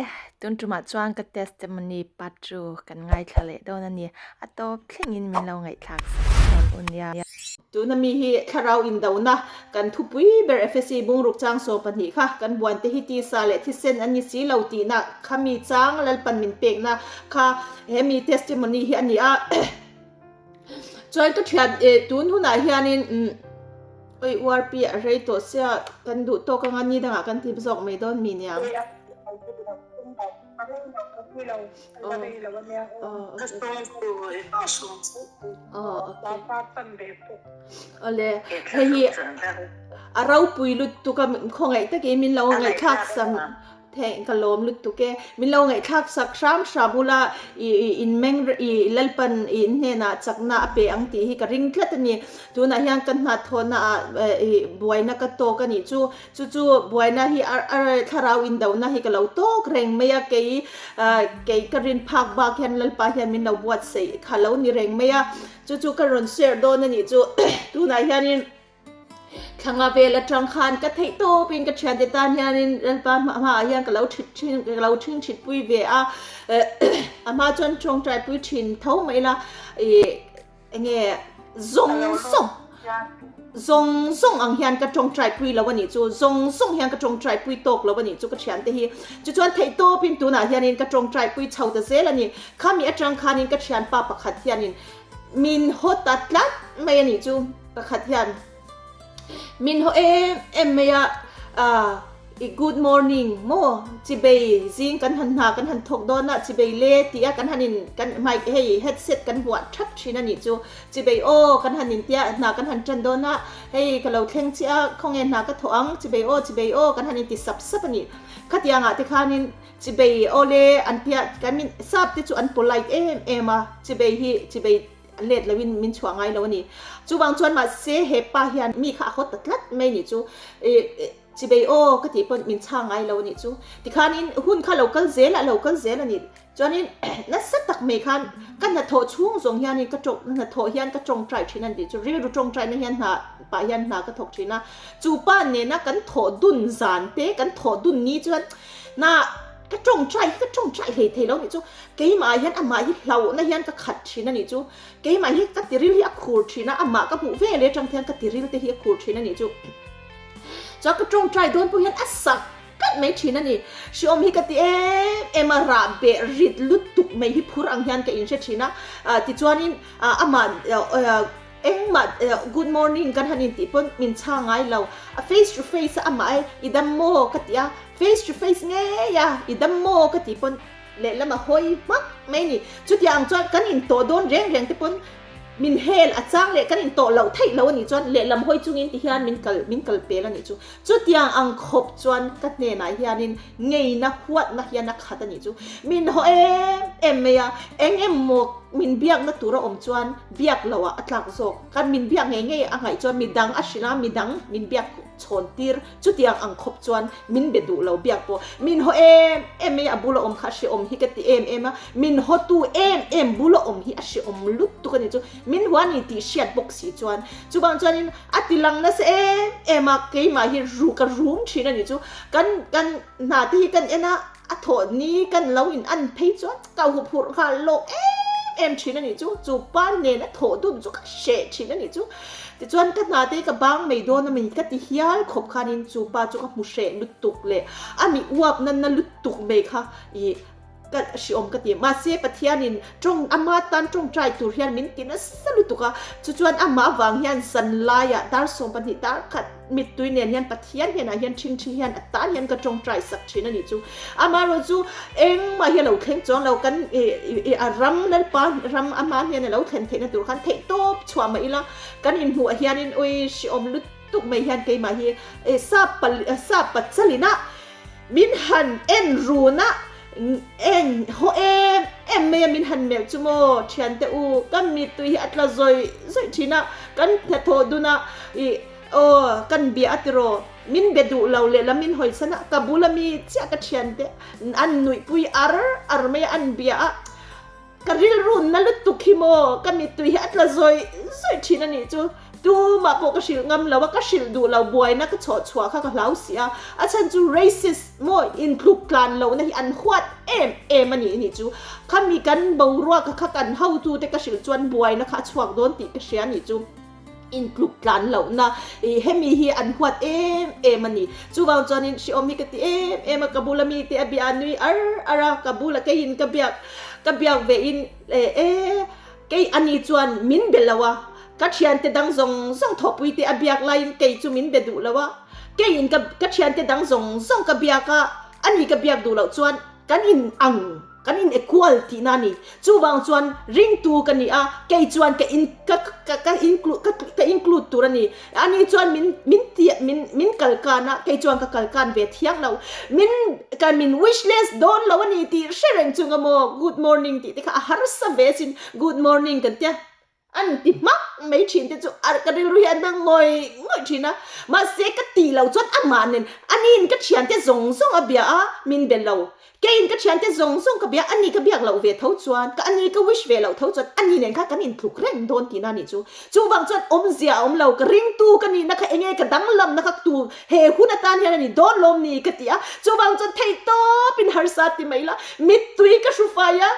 Awle, tun tumah chuan ka testimony part chu kan ngaithla leh dawn a ni. A tawp thlengin min lo ngaihthlak sak dawn u nia. Tuna mi hi thlarau indona kan thupui ber Efesi bungruk chang 12 kha kan buan te hi tisa leh thisen an ni si lo tihna kha mi chang Lalpan min pekna kha he mi testimony hi a ni a. Chuan ka thian eh tun hunah hianin umm oi URP a rei tawh sia kan duh tawk anga ni dangah kan ti zawk mai dawn mi nia. Awle hei hi a ropui lutuk a khawngaih takin min lo ngaihthlak sam Theih ka lawm lutuk e. Min lo ngaihthlak sak hram hram ula i in meng i Lalpan i in hnenah chakna a pe ang tih hi ka ring tlat a ni. Tunah hian ka hnathawhna ah i buaina ka tawk a nih chu. Chu chu buaina hi a thlarau indohna hi ka lo tawk reng mai a, kei kei ka rin phak bak hian Lalpa hian min lo buatsaih kha lo ni reng mai a. Chu chu ka rawn share dawn a nih chu. Tunah hianin. Thlanga vel atang khan ka theih tawpin ka thiante tan hianin Lalpa hmaah hian ka lo thit thin ka lo thing thit pui ve a a hma chuan tawngtai pui thin tho mai ila ih enge zawng zawng zawng zawng ang hian ka tawngtai pui lo a nih chu zawng zawng hian ka tawngtai pui tawk lo a nih chu ka thiante hi chu chuan theih tawpin tunah hianin ka tawngtai pui chho ta zel a ni khami atang khanin ka thianpa pakhat hianin Min haw ta tlat mai a nih chu pakhat hian min haw em em mai a, ah i good morning maw chibei zing kan han hna kan han thawk dawn a chibei le tih a kan han in kan mic hei headset kan vuah thap thin a nih chu chibei aw kan han in tia hna kan han tan dawn a hei ka lo thleng chiah a khawnge hna ka thawh ang chibei aw chibei aw kan han in ti sap sap a nih khatiangah te khanin Chibei awle an tia kan min sap te chu an polite em em a, chibei hi chibei let lo in min chhuah ngai lo a ni. Chuvang chuan mahse he pa hian mi kha a haw ta tlat mai nih chu ih chibei aw ka tih pawn min chhang ngai lo a nih chu. Tikhanin hun kha lo kal zel a lo kal zel a ni. Chuanin nasa tak mai khan ka hnathawh chhung zawng hianin ka tawng hnathawh hian ka tawngtai thin a ni tih chu rilru tawngtaina hian hna pah hian hna ka thawk thin a. Chu pa nena kan thawh dun zan te kan thawh dun ni chuan Na ka tawngtai hi ka tawngtai hlei thei lo nih chu keimah hian amah hi hlauhna hian ka khat thin a nih chu keimah hi ka tiril hi a khur thin a amah ka hmuh ve leh atang hian ka tiril te hi a khur thin a nih chu chuan ka tawngtai dawn pawh hian a sak kat mai thin a ni hriawm hi ka ti em em a rah beh rit lutuk mai hi phur ang hian ka inhre thin a tichuanin amah Engmah good morning kan han intih pawn min chhang ngai lo. A face to face a amah e i dam maw ka ti a, face to face ngei a i dam maw ka tih pawn lehlam a hawi hmak mai ni. Chutiang ang chuan kan intawh dawn reng reng te pawn min hel a chang leh kan intawh loh theih lo a nih chuan lehlam hawi chungin ti hian min kal min kal pel a nih chu. Chutiang ang khawp chuan ka hnenah hianin ngeina huatna hian a khat a nih chu. Min haw em em mai a, eng emaw min biakna tur a awm chuan biak loh ah a tlak zawk. Kan min biak ngei ngei a ngaih chuan midang a hrilh a, midang min biak chhawn tir chutiang ang khawp chuan min be duh lo biak pawh. Min haw em em mai a, a bula awm kha a hrehawm hi ka ti em em a, min hawtu em em bula awm hi a hrehawm lutuk a nih chu. Min hua ni tih hriat bawk si chuan chuvang chuanin a ti lang nasa em em a, keimah hi ru ka rum thin a nih chu. Kan kan hna te hi kan en a, a thawh ni kan lo in an phei chuan ka huphurh nghal lawk em em thin a nih chu. Chu pa nen a thawh dun chu ka hreh thin a nih chu. Tichuan ka hna te hi ka bang mai dawn a min ka ti hial khawp khanin chu pa chu ka hmu hreh lutuk leh a mi uap na na lutuk mai kha ih Ka hriawm ka ti. Mahse Pathianin tawng ama tan tawngtai tur hian min ti nasa lutuk a, chu chuan amah avang hian zan laiah dar 12 dar khat mittui nen hian Pathian hnenah hian ṭhingṭhi hian a tan hian ka tawngtai sak ṭhin a nih chu. Amaherawh chu engmah hi a lo thleng chuang lo, kan i a ram Lalpa ram ama hian a lo thlen theihna tur khan theihtawp chhuah mah ila kan inhmuh hianin ui hriawm lutuk mai hian keimah hi sap sap pachalina Min han en run a, eng haw em em mai a min han melh chu maw thiante u, ka mittui hi a tla zawih zawih thin a, kan hnathawh dun a, ih aw kan bia a tiraw, min be duh lo lehlam min hawisan a, ka bula mi chiah ka thiante an nuihpui ar ar mai a an bia a, Ka rilru na lutuk hi maw, ka mittui hi a tla zawih zawih thin a nih chu. Tumah pawh ka hrilh ngam lo a, ka hrilh duh lo, buaina ka chawh chhuah kha ka hlau si a, a chhan chu racist maw intluk tlan lohna hi an huat em em a nih nih chu. Khami kan boruak kha kan hotute ka hrilh chuan buaina kha a chhuak dawn tih ka hria nih chu. Intluk tlan lohna ih hemi hi an huat em em a ni. Chuvang chuanin hrehawm hi ka ti em em a, ka bula mite a bia nui ar ar a, ka bula keiin ka biak ka biak ve in eh e. Kei ani chuan min be lo a, ka thiante dang zawng zawng thawhpui te a biak laiin kei chu min be duh lo a, keiin ka ka thiante dang zawng zawng ka biak a, ani ka biak duh loh chuan kan in ang, kan in equal tihna a ni. Chuvang chuan ringtu ka ni a, kei chuan ka in ka ka ka include ka ka include tur a ni. Ani chuan min min ti min min kal kan a, kei chuan ka kal kan ve thiang lo. Min ka min wishless dawn lo a ni tih hre reng chunga maw good morning tih te kha a harsa ve sin good morning kan tia an ti hmak mai thin te chu a ka rilru hi a dang ngawih ngawih thin a. Mahse ka tih loh chuan amah nen aniin ka thiante zawng zawng a bia a min be lo. Keiin ka thiante zawng zawng ka bia, ani ka biak loh ve tho chuan, ka ani ka wish ve loh tho chuan ani nen kha kan intluk reng dawn tihna a nih chu. Chuvang chuan awmzia a awm lo, ka ringtu ka nihna kha enge ka danglamna kha tu he hun atan hian a ni dawn lawm ni ka ti a, chuvang chuan theihtawpin harsa ti mai la, mittui ka hru fai a,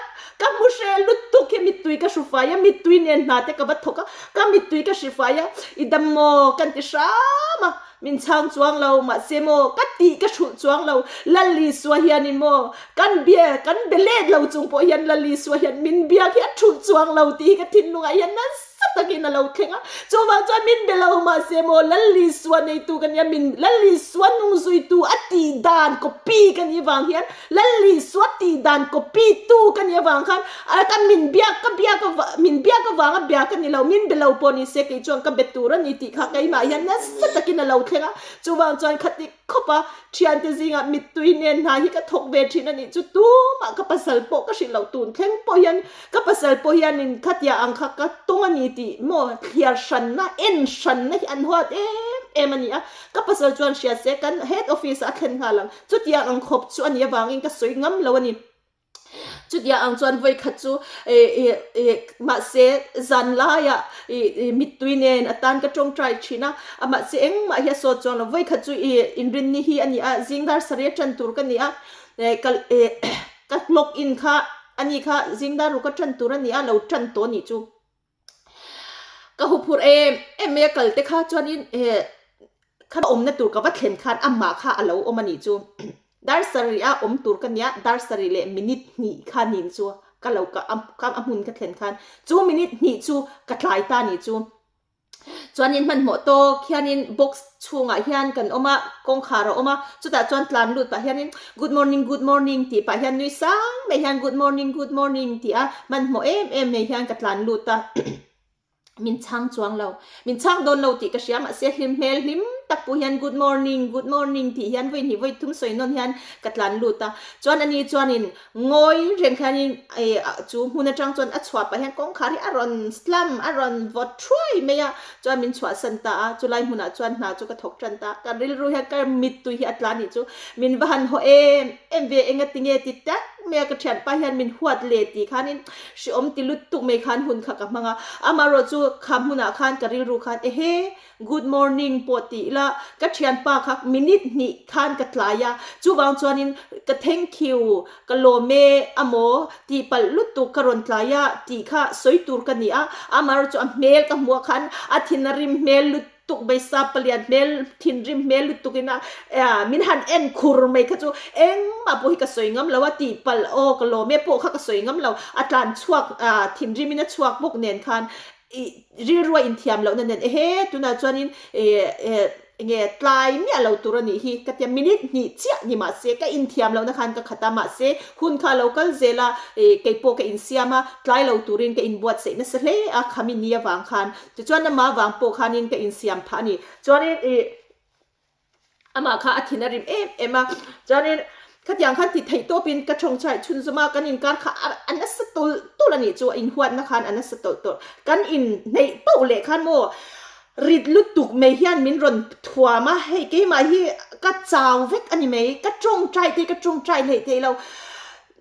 ka hmu hreh lutuk hi mittui ka hru fai a, mittui nen hna te ka va thawk a, ka mittui ka hri fai a, i dam maw kan ti hram a. Min chhang chuang lo, mahse maw, ka tih ka hrulh chuang lo. Lal Isua hianin maw, kan bia, kan be let lo chung pawh hian Lal Isua hian min biak hi a hrulh chuang lo tih hi ka thinlungah hian nasa takin a lo thleng a. Chuvang chuan min be lo, mahse maw, Lal Isua neitu ka nia, min Lal Isua hnung zuitu a tih dan copy ka nih vang hian, Lal Isua tih dan copy tu ka nih avang khan a ka min biak ka biak min biak avanga bia ka ni lo, min be lo pawh ni se kei chuan ka be tur a ni tih kha keimah hian nasa takin a lo thleng a, chuvang chuan khati khawp a thiante zingah mittui nen hna hi ka thawk ve thin a nih chu tumah ka pasal pawh ka hrilh loh tun thleng pawh hian ka pasal pawh hianin khatia ang kha ka tawng a ni tih maw thliar hranna en hranna hi an huat em em a ni a, ka pasal chuan hria se kan head office ah a thlen nghal ang. Chutiang ang khawp chu a nih avangin ka sawi ngam lo a ni. Chutiang ang chuan vawi khat chu mahse zan laiah mittui nen atan ka tawngtai thin a, mahse engmah hi a sawt chuang lo. Vawi khat chu inrinni hi a ni a, zing dar sarih a tan tur ka ni a, ka clock in kha a ni kha zing dar ruk a tan tur a ni a, lo tan tawh a nih chu. Ka huphurh em em mai a kal te kha chuanin eh kha awmna tur ka va thlen khan amah kha a lo awm a nih chu. Dar sarih a awm tur ka nia, dar sarih leh minute hnih kha nin chu ka lo ka a hmun ka thlen khan chu minute hnih chu ka tlai ta a nih chu. Chuanin hmanhmawh tawk hianin box chhungah hian kan awm a, kawngkhar a awm a, chutah chuan tlan lut pah hianin good morning good morning tih pah hian nui sang mai hian good morning good morning tih a hmanhmawh em em mai hian ka tlan lut a, min chhang chuang lo, min chhang dawn lo tih ka hria mahse hlim hmel hlim tak pawh hian good morning good morning tih hian vawi hnih vawi thum sawi nawn hian ka tlan lut a, chuan ani chuanin Ngawi reng hianin chu hmun atang chuan a chhuah pah hian kawngkhar hi a rawn slam, a rawn vawt thuai mai a, chuan min chhuahsan ta a, chulai hmunah chuan hna chu ka thawk tan ta a, ka rilru hian ka mittui hi a tla anih chu, min va han haw em em ve, enga tinge ti tak mai a, ka thianpa hian min huat le tih khanin hreawm ti lutuk mai khan hun kha ka hmang a, amaherawh chu kha hmunah khan ka rilru khan ehe, Good morning pawh ti ila ka thianpa kha minute hnih khan ka tlai a, chuvang chuanin ka thank you ka lawm e amaw tih palh lutuk ka rawn tlai a tih kha sawi tur ka ni a, amaherawhchu a hmel ka hmuh khan a thin a rim hmel lutuk mai sa palian hmel thinrim hmel lutuk in a min han en khur mai kha chu engmah pawh hi ka sawi ngam lo a tih palh aw ka lawm e pawh kha ka sawi ngam lo, a tlan chhuak thinrim in a chhuak bawk nen khan I rilrua inthiam lohna nen ehe tunah chuanin eh enge tlai miah lo tur a nih hi ka tia minute hnih chiah ni mahse ka inthiam lohna khan ka khat a mahse hun kha a lo kal zel a eh keipawh ka insiam a tlai lo turin ka inbuatsaih nasa hle a khami ni avang khan tichuan amah vang pawh khanin ka insiam phah a ni chuanin ih Amah kha a thin a rim em em a, chuanin khatiang khan ti theih tawpin ka thawngchai chhunzawm a, kan inkar kha a nasa tawlh tawlh a nih chu, a inhuatna khan a nasa tawlh tawlh. Kan inhneih pauh leh khan maw rit lutuk mai hian min rawn thuam a, hei keimah hi ka chau vek a ni mai, ka tawngtai te ka tawngtai hleih theih lo.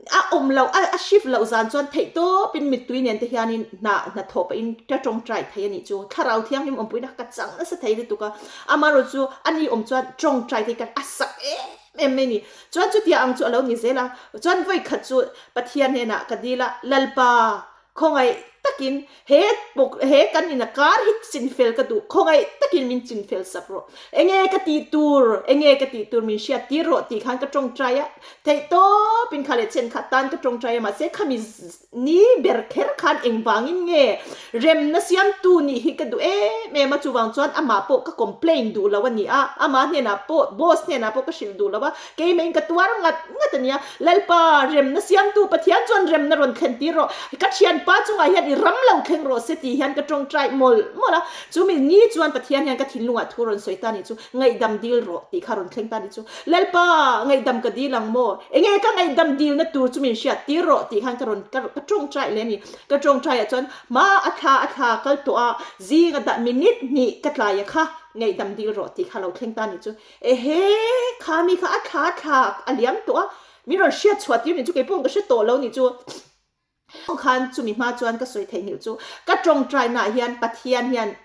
A awm loh, a shift loh zan chuan theih tawpin mittui nen te hianin hna hna thawh pahin ka tawngtai thei a nih chu. Thlarau thianghlim awmpuina ka chang nasa thei lutuk a, amaherawhchu chu a ni awm chuan tawngtai te hi ka a sak em em mai a ni. Chuan chutia ang chu a lo ni zel a, chuan vawikhat chu Pathian hnenah ka dil a, Lalpa, Khawngaih takin he pawk he kan in a kar hi chinfel ka duh, khawngaih takin min chinfel sak rawh. Enge ka tih tur, enge ka tih tur min hriat tir rawh tih khan ka tawngtai a, theih tawpin kha leh chen kha tan ka tawngtai a, mahse khami ni ber kher khan engvangin nge remna siamtu nih hi ka duh em em a, chuvang chuan amah pawh ka complain duh lo a ni a, amah hnenah pawh boss hnenah pawh ka hrilh duh lo a, Keimah in ka tuar ngat ngat a nia. Lalpa, remna siamtu Pathian chuan remna rawn thlen tir rawh. Ka thianpa chungah hian i ram lo thleng rawh se tih hian ka tawngtai mawlh mawlh a. Chumi ni chuan Pathian hian ka thinlungah thu rawn sawi ta nih chu, ngaihdam dil rawh tih kha rawn thleng ta nih chu. Lalpa, ngaihdam ka dil ang maw? Enge ka ngaihdam dilna tur chu min hriat tir rawh tih khan ka rawn ka tawngtai leh a ni. Ka tawngtaiah chuan hma a thla a thla kal tawh a, zinga dah minute hnih ka tlai a kha ngaihdam dil rawh tih kha lo thleng ta nih chu. Ehe, kha mi kha a thla thlak a liam tawh a, min rawn hriat chhuah tir nih chu kei pawh ka hre tawh lo nih chu. Khan chumi hma chuan ka sawi theih nghilh chu ka tawngtai naah hian Pathian hian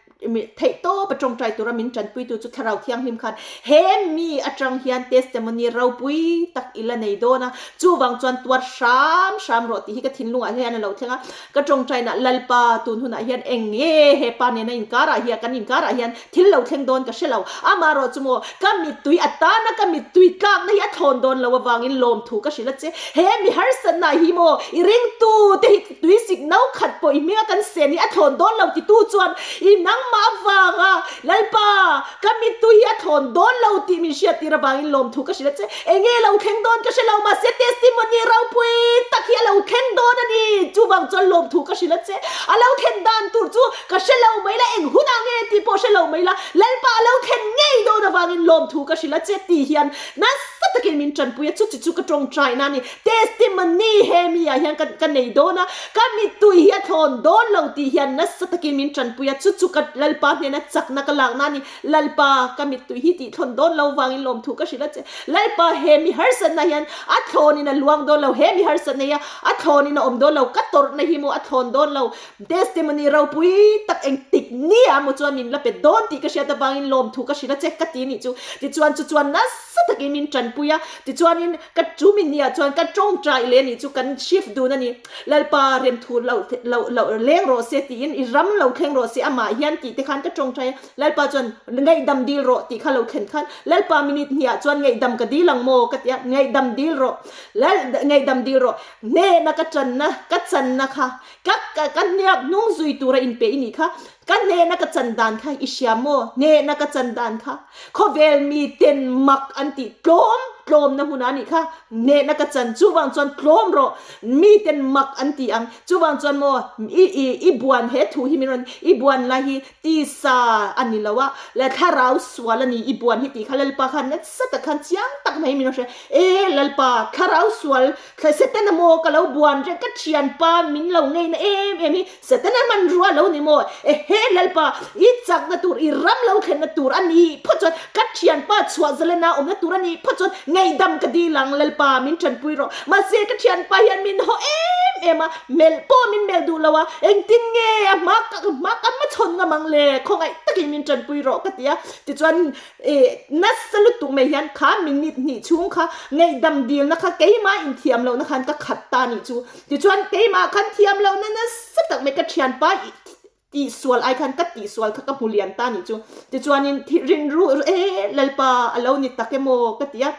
theih tawp a tawngtai tura min tanpuitu chu Thlarau Thianghlim khan he mi atang hian testimony ropui tak i la nei dawn a, chuvang chuan tuar hram hram rawh tih hi ka thinlungah hian a lo thleng a, ka tawngtai nah Lalpa tun hunah hian eng nge hepa nena inkarah hian kan inkarah hian Thil lo thleng dawn ka hre lo. Amaherawh chu maw, ka mittui a tana ka mittui tlakna hi a thlawn dawn lo avangin lawmthu ka hrilh a che. He mi harsatna hi maw, i ringtu te hi tuisik no khat pawh i hminga kan sen hi a thlawn dawn lo titu chuan i nangmah avanga Lalpa, ka mittui hi a thlawn dawn lo tih min hriattir avangin lawmthu ka hrilh a che. Enge lo thleng dawn ka hre lo, mahse testimony ropui tak hi a lo thleng dawn a ni. Chuvang chuan lawmthu ka hrilh a che. A lo thlen dan tur chu Ka hre lo mai la, eng hunah nge tih pawh hre lo mai la, Lalpa a lo thlen ngei dawn avangin lawmthu ka hrilh a che tih hian nasa takin min tanpui a, chuti chu ka tawngtaina a ni. Testimony he mi ah hian ka ka nei dawn a, ka mittui hi a thlawn dawn lo tih hian nasa takin min tanpui a, chu chu ka Lalpa hnena chakna ka lakna a ni. Lalpa, ka mittui hi tih thlawn dawn lo vangin lawmthu ka hrilh a che. Lalpa, he mi harsatna hian a thlawnin a luang dawn lo, he mi harsatna hi a thlawnin a awm dawn lo, ka tawrhna hi maw a thlawn dawn lo, Testimony ropui tak eng tik ni ah maw chuan min la pe dawn tih ka hriat avangin lawmthu ka hrilh a che ka ti nih chu. Tichuan chu chuan nasa takin min tanpui a, tichuanin ka chu min ni ah chuan ka tawngtai leh nih chu kan shift dun a ni. Lalpa remthu lo lo lo leng rawh se tiin i ram lo thleng rawh se amah hian tih te khan ka tawngtai a. Lalpa chuan ngaihdam dil rawh tih kha lo thlen khan Lalpa minute hnih ah chuan ngaihdam ka dil ang maw ka ti a, ngaihdam dil rawh Lal ngaihdam dil rawh hnehna ka tanna ka channa kha Ka ka ka hniak hnung zui tura inpe i nih kha, ka hnehna ka chan dan kha i hria maw? Hnehna ka chan dan kha khawvel mi ten mak an tih tlawm tlawmna hmunah a nih kha, hnehna ka chan chuvang chuan tlawm rawh, mi ten mak an ti ang, chuvang chuan maw i i i buan he thu hi min rawn i buan lai hi tisa a ni lo a, la thlarau sual a ni i buan hi tih kha Lalpa khan nasa tak khan chiang tak mai min rawn hria, e Lalpa thlarau sual Thlai Setana maw ka lo buan reng ka thianpa min lo ngeina em em hi Setana hmanrua lo ni maw? Ehe Lalpa i chakna tur i ram lo thlenna tur a ni phawt chuan ka thianpa chhuah zalena awmna tur a ni phawt chuan ngaihdam ka dil ang Lalpa min tanpui rawh mahse ka thianpa hian min haw em em a melh pawh min melh duh lo a engtin nge a hma ka hma ka hmachhawn ngam ang le khawngaih takin min tanpui rawh ka ti a tichuan Eh, nasa lutuk mai hian kha minute hnih chhung kha ngaihdam dilna kha keimah inthiam lohna khan ka khat ta nih chu. Tichuan keimah khan thiam lohna nasa tak mai ka thianpa tihsual ai khan ka tihsual kha ka hmu lian ta nih chu. Tichuanin rinru eh Lalpa a lo ni tak emaw ka ti a.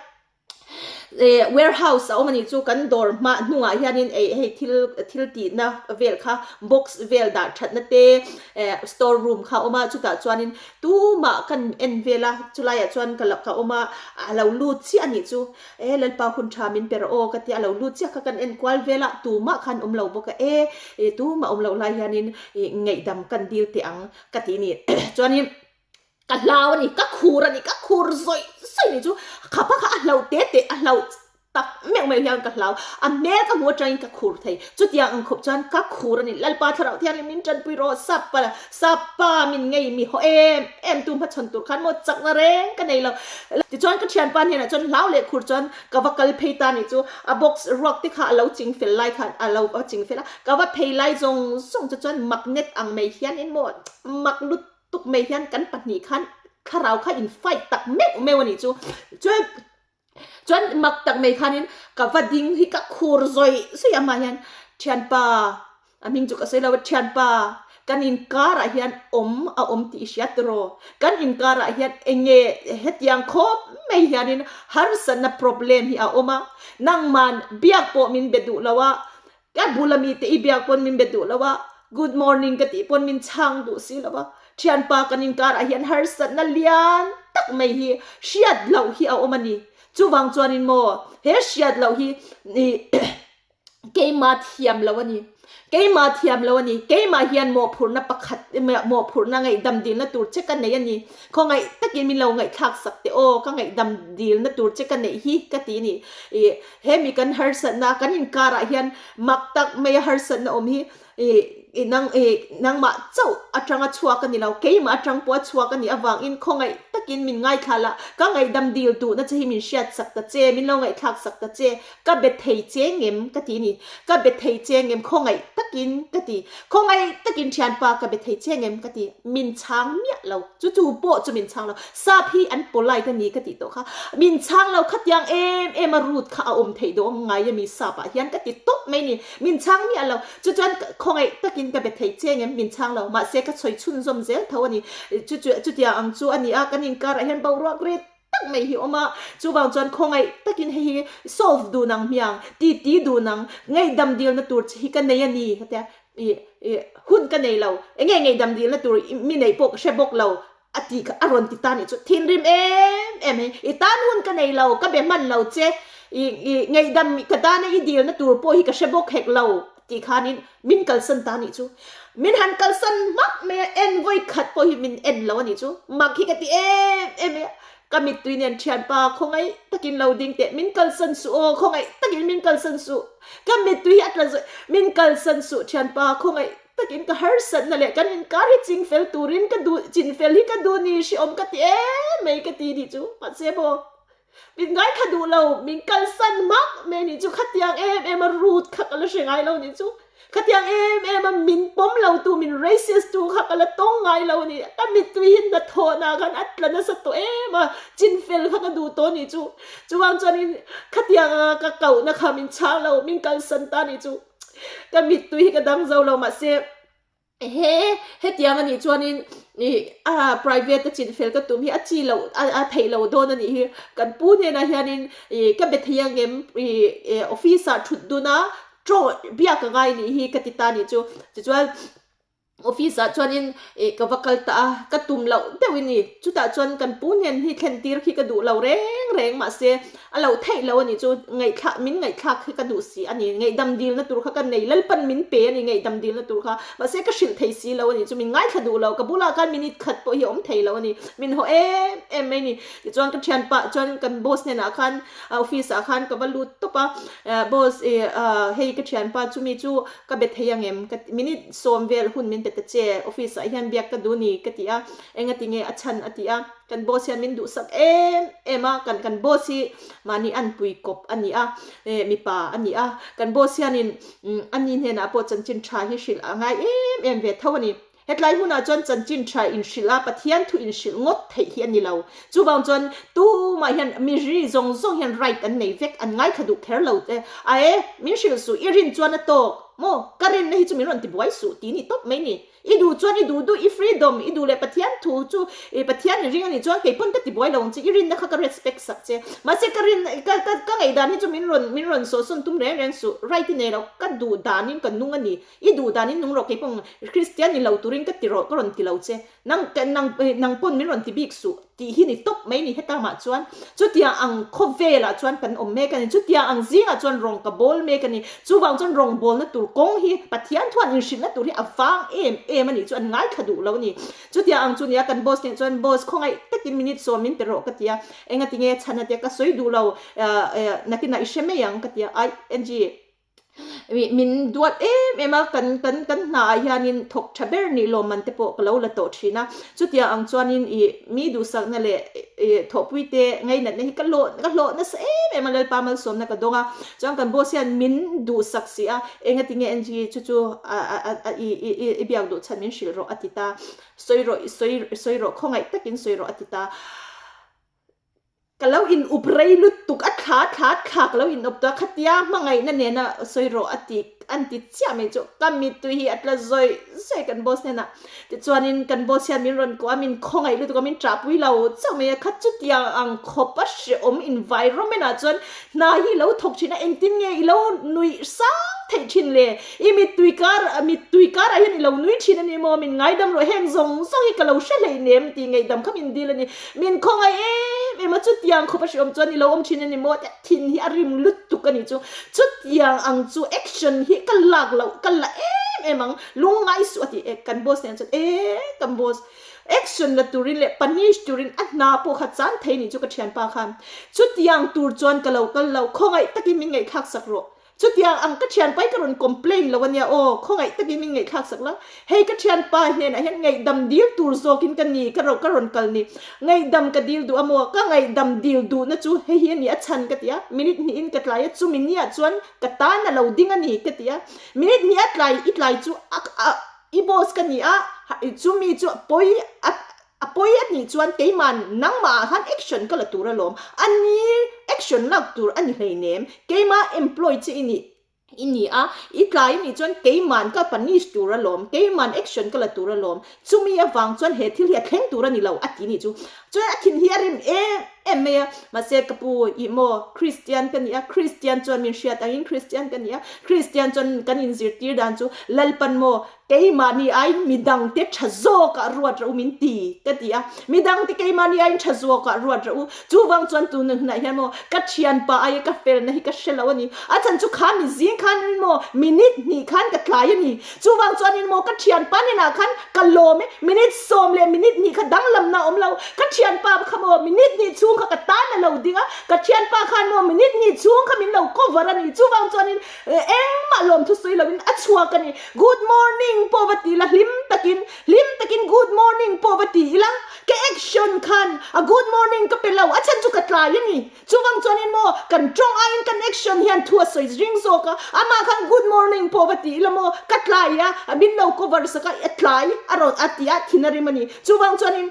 Eh warehouse a awm a nih chu kan dawr hma hnungah hianin ei hei thil thil tihna vel kha box vel dah thatna te eh store room kha a awm a chutah chuanin tumah kan en vel a chulaiah chuan ka ka awm a a lo lut chiah a nih chu e Lalpa hun tha min pe rawh aw ka tia a lo lut chiah kha kan en kual vel a tumah khan awm lo bawk a e eh tumah awm loh lai hianin ih ngaihdam kan dil teh ang ka tih ni chuanin. Ka hlau a ni, ka khur a ni, ka khur zawih zawih ni chu khapa kha a hlauh te te a hlauh tak meuh meuh hian ka hlau. A hmel ka hmuh atangin ka khur thei. Chutiang ang khawp chuan ka khur a ni. Lalpa Thlarau Thianghlim min tanpui rawh, Sapa, Sapa min ngei mi haw em em tu hmachhawn tur khan maw chakna reng ka nei lo. Tichuan ka thianpa hnenah chuan hlau leh khur chuan ka va kal phei ta ni chu a box ruak te kha a lo ching fel lai khan a lo va ching fel a, ka va phei lai zawng zawng chu chuan magnet ang mai hianin maw mak lutuk mai hian kan pahnih khan thlarau kha in fight tak meuh meuh a nih chu. Chuan Chuan mak tak mai khanin ka va ding hi ka khur zawih zawih a mah hian thianpa a hming chu ka sawi lo a thianpa kan inkarah hian awm a awm tih i hria tiraw kan inkarah hian eng nge hetiang khawp mai hianin harsatna problem hi a awm a nangman biak pawh min be duh lo a Ka bul ami te i biak pawn min be duh lo a, good morning ka tih pawn min chhang duh si lo a, thianpa kan inkar ah hian harsatna lian tak mai hi hriat loh hi a awm a ni. Chuvang chuanin maw he hriat loh hi keimah thiam lo a ni, keimah thiam lo a ni, keimah hian mawhphurhna pakhat mawhphurhna ngaihdam dilna tur che ka nei a ni, khawngaih takin min lo ngaihthlak sak teh aw, ka ngaihdam dilna tur che ka neih hi ka ti a ni. Ih Hemi kan harsatna kan inkarah hian mak tak maia harsatna awm hi ih nang ih nangmah chauh atanga chhuak a ni lo, keimah atang pawh a chhuak a nih avangin khawngaih takin min ngaithla la, ka ngaihdam dil duhna che hi min hriat sak ta che, min lo ngaihthlak sak ta che, ka be thei che ngem ka ti a ni, ka be thei che ngem khawngaih takin ka ti, khawngaih takin thianpa ka be thei che ngem ka ti, min chhang miah lo. Chu chu pawh chu min chhang lo. Sap hi an polite a ni ka tih tawh kha. Min chhang lo khatiang em em a root kha a awm theih dawn ngai a mi sap ah hian ka ti tawp mai ni. Min chhang miah lo. Chu chuan khawngaih takin ka be thei cheng em min chhang lo. Mahse ka chhawi chhunzawm zel tho a ni. Chu chu chutiang ang chu a ni a kan inkar ah hian boruak rit tak mai hi awm a. Chuvang chuan khawngaih takin hei hi solve dun ang hmiang, titi dun ang, ngaihdam dilna tur che hi ka nei a ni ka tia. I i hun ka nei lo, enge ngeihdam dilna tur mi neih pawh ka hre bawk lo a ti kha a rawn ti ta nih chu thinrim em em hei i tan hun ka nei lo, ka be hman lo che, i i ngeihdam ka tana i dilna tur pawh hi ka hre bawk hek lo tih khanin min kalsan ta nih chu. Min han kalsan hmak mai a, en vawi khat pawh hi min en lo a nih chu, mak hi ka ti em em mai a, Ka mittui nen thianpa khawngaih takin lo ding teh, min kalsan suh aw, khawngaih takin min kalsan suh. Ka mittui hi a tla zawih, min kalsan suh thianpa khawngaih takin ka harsatna leh kan inkar hi ching fel turin ka duh, chin fel hi ka duh ni hrehawm ka ti em mai ka ti nih chu. Mahse maw, min ngaithla duh lo, min kalsan hmak mai nih chu, khatiang em em a root kha ka la hre ngai lo nih chu. Khatiang em em a min pawm lo tu, min racist tu kha ka la tawng ngai lo a ni. Ka mittui hi hnathawhna khan a tla nasa tawh em a, chinfel kha ka duh tawh a nih chu. Chuvang chuanin khatiang anga ka kohna kha min chhang lo, min kalsan ta a nih chu. Ka mittui hi ka dang zo lo mahse he hetiang a nih chuanin ih a private a chinfel ka tum hi a chi loh a theih loh dawn a nih hi. Kan pu hnenah hianin ih ka be thei ang em ih office ah thut dun a Chaw biak a ngai nih hi ka ti ta nih chu. Tichuan office ah chuanin ih ka va kal ta a, ka tum loh deuh i ni. Chutah chuan kan pu hnen hi thlen tir khi ka duh lo reng reng mahse a lo theih lo a nih chu. Ngaihthlak min ngaihthlak hi ka duh si a ni. Ngaihdam dilna tur kha ka nei Lalpan min pe a ni ngaihdam dilna tur kha. Mahse ka hrilh thei si lo a nih chu. Min ngaithla duh lo. Ka bulah khan minute khat pawh hi a awm thei lo a ni. Min haw em em mai a ni. Tichuan ka thianpah chuan kan boss hnenah khan office ah khan ka va lut tawp a. Boss i hei ka thianpa chumi chu ka be thei ang em ka minute sawm vel hun min pe ta che office ah hian biak ka duh ni ka ti a engati nge a chhan a ti a kan boss hian min duhsak em em a kan kan boss hi mahni anpui kawp a ni a mipa a ni a kan boss hianin ani hnenah pawh chanchin tha hi hrilh a ngai em em ve tho a ni. Hetlai hunah chuan chanchin tha inhrilh a, Pathian thu inhrilh ngawt theih hi a ni lo. Chuvang chuan tumah hian miri zawng zawng hian right an nei vek, an ngaithla duh kher lo te. Ae, min hrilh suh, i rin chuan a tawk maw? Ka rinna hi chu min rawn ti buai suh ti ni tawp mai ni. I duh chuan i duh duh, i freedom, i duh leh Pathian thu chu i Pathian i ring a nih chuan kei pawn ka ti buai lo ang che, i rinna kha ka respect sak che. Mahse ka rin, ka ka ka ngaihdan hi chu min rawn min rawn sawhsawn tum reng reng suh, right i nei lo, ka duh danin ka nung a ni. I duh danin nung rawh kei pawh Kristian ni lo turin ka ti rawh ka rawn ti lo che. Nang nang nang pawn min rawn ti bik suh. tih hi ni tawp mai ni hetamah chuan chutiang ang khawvelah chuan kan awm mek a ni chutiang ang zingah chuan rawng ka bawl mek a ni chuvang chuan rawngbawlna tur kawng hi Pathian thuan inhrilhna tur hi a vang em em a nih chu an ngaithla duh lo a ni chutiang ang chu nia kan boss nen chuan boss khawngaih takin minute sawm min pe rawh ka ti a engatinge chhan a tia ka sawi duh lo nakinah i hre mai ang ka ti a ai Angie Min duat em em a, kan kan kan hnaah hianin thawk tha ber nih lawmman te pawh ka lo la tawh thin a. Chutiang ang chuanin ih mi duhsakna leh ih thawhpui te ngainatna hi ka hlawh ka hlawh nasa em em a, Lalpa malsawmna ka dawng a. Chuan kan boss hian min duhsak si a, engatinge Angie chu chu a a a i i i biak duh chhan min hrilh rawh a ti ta, sawi rawh sawi sawi rawh khawngaih takin sawi rawh a ti ta. Ka lo in up rei lutuk a thla thla thla ka lo in up tawh a khatia hmangaihna nena sawi rawh a ti an ti chiah mai chu ka mittui hi a tla zawi zawi kan boss hnenah tichuanin kan boss hian min rawn kuah a min khawngaih lutuk a min ṭahpui lo chauh mai a kha chutiang ang khawp a hrehawm environment ah chuan hna hi lo thawk thin a engtin nge i lo nuih sang theih thin le i mittui kar mittui karah hian i lo nui thin a ni maw min ngaidam rawh heng zawng zawng hi ka lo hre hleinem tih ngaihdam kha min dil a ni. Min khawngaih em em a, chutiang khawp a hreawm chuan i lo awm thin a ni maw? Tia thin hi a rim lutuk a ni chu. Chutiang ang chu action hi ka lak loh, ka la em em ang, lungngai suh a ti e, kan boss nen chuan e kan boss action la turin leh punish turin a hna pawh kha chan thei a nih chu ka thianpa khan. Chutiang tur chuan ka lo kal lo, khawngaih takin min ngaihthlak sak rawh. Chutiang ang ka thianpa hi ka rawn complain lo ania aw, khawngaih takin min ngaihthlak sak la, hei ka thianpa hnenah hian ngaihdam dil tur zawkin ka ni, ka ka rawn kal ni, ngaihdam ka dil duh a maw, ka ngaihdam dil duhna chu hei hi a ni a chhan ka ti a, minute hnihin ka tlai a, chumi niah chuan ka tan a lo ding a ni ka ti a, minute hnih a tlai i tlai chu a a i boss ka ni a, chumi chu pawi a A pawi a nih chuan keiman nangmah ah khan action ka la tur alawm, a ni action lak tur a ni hleinem, keimah employ che i nih i ni a, i tlai a nih chuan keiman ka punish tur alawm, keiman action ka la tur alawm, chumi avang chuan he thil hi a thleng tur a ni lo a ti nih chu. Chuan a thin hi a rim em em mai a, mahse ka pu ih maw Christian ka ni a, Christian chuan min hriat angin Christian ka ni a, Christian chuan kan inzirtir dan chu Lalpan maw Keimahni aiin midangte tha zawkah ruat rawh u min ti, ka ti a. Midangte keimahni aiin tha zawkah ruat rawh u. Chuvang chuan tun hunah hian maw ka thianpa aia ka felna hi ka hre lo a ni. A chhan chu kha mi zing khan maw minute hnih khan ka tlai a ni. Chuvang chuanin maw ka thianpa hnenah khan ka lawm e. Minute sawm leh minute hnih kha danglamna a awm lo. Ka thianpa kha maw minute hnih chhung kha ka tan a lo ding a. Ka thianpa khan maw minute hnih chhung kha min lo cover a ni. Chuvang chuanin Engmah lawmthu sawi loin a chhuak a ni. Good morning pawh va ti ila hlim takin, hlim takin good morning pawh va ti ila, ka action khan a good morning ka pe lo, a chhan chu ka tlai a ni. Chuvang chuanin maw kan tawng aiin kan action hian thu a sawi ring zawk a, amah khan good morning pawh va ti ila maw ka tlai a, min lo cover sak a, a tlai a rawn a ti a, thin a rim a ni. Chuvang chuanin.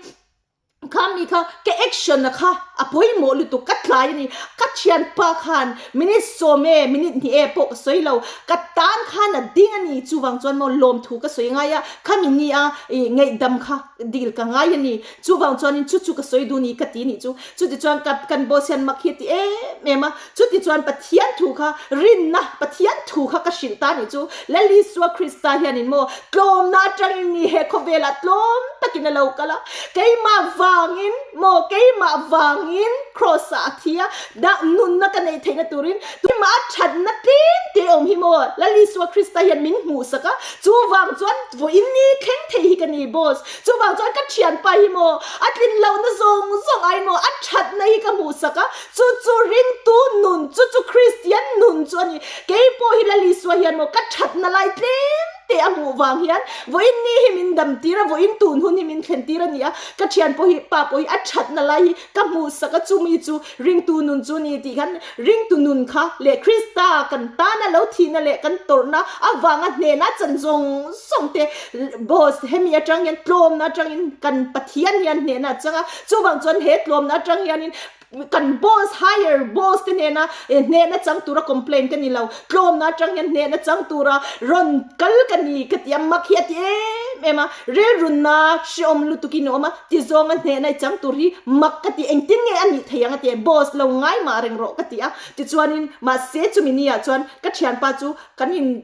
Kha mi kha ka action a kha a pawimawh lutuk ka tlai a ni ka thianpa khan minute sawm e minute hnih e pawh ka sawi lo ka tan khan a ding a ni chuvang chuan maw lawmthu ka sawi ngai a khami ni a ih ngaihdam kha dil ka ngai a ni chuvang chuanin chu chu ka sawi duh ni ka ti nih chu chutichuan ka kan boss hian mak hi a ti em em a chutichuan Pathian thu kha rinna Pathian thu kha ka hrilh ta nih chu Lal Isua Krista hianin maw tlawmna atangin ni he khawvelah tlawm takin a lo kal a, keimah vangin maw keimah vangin Kraws ah a thi a, dah nunna ka neih theihna turin keimah a thatna tlem te awm hi maw Lal Isua Krista hian min hmuhsak a, chuvang chuan vawiin ni thleng thei hi ka ni boss, chuvang chuan ka thianpa hi maw a tlin lohna zawng zawng ai maw a thatna hi ka hmuhsak a, chu chu ringtu nun, chu chu Kristian nun chu a ni. Kei pawh hi Lal Isua hian maw ka thatna lai tlem te a hmuh vang hian vawiin ni hi min dam tir a, vawiin tun hun hi min thlen tir a ni a, ka thian pawh hi pa pawh hi a thatna lai hi ka hmuh sak a, chumi chu ringtu nun chu a ni tih khan ringtu nun kha leh Krista kan tana lo thihna leh kan tawrhna avanga hnena chan zawng zawng te boss hemi atang hian tlawmna atangin kan Pathian hian hnehna a chang a, chuvang chuan he tlawmna atang hianin Kan boss higher boss te hnena hnehna chang tura complain ka ni lo, tlawmna atang hian hnehna chang tura rawn kal ka ni ka ti a, mak hi a ti em em a, rilrunna hreawm lutukin a awm a, ti zawnga hnehna i chang tur hi mak ka ti, engtin nge a nih thei ang a ti a, boss lo ngai mah reng rawh ka ti a, tichuanin mahse chumi ni ah chuan ka thianpa chu kan in.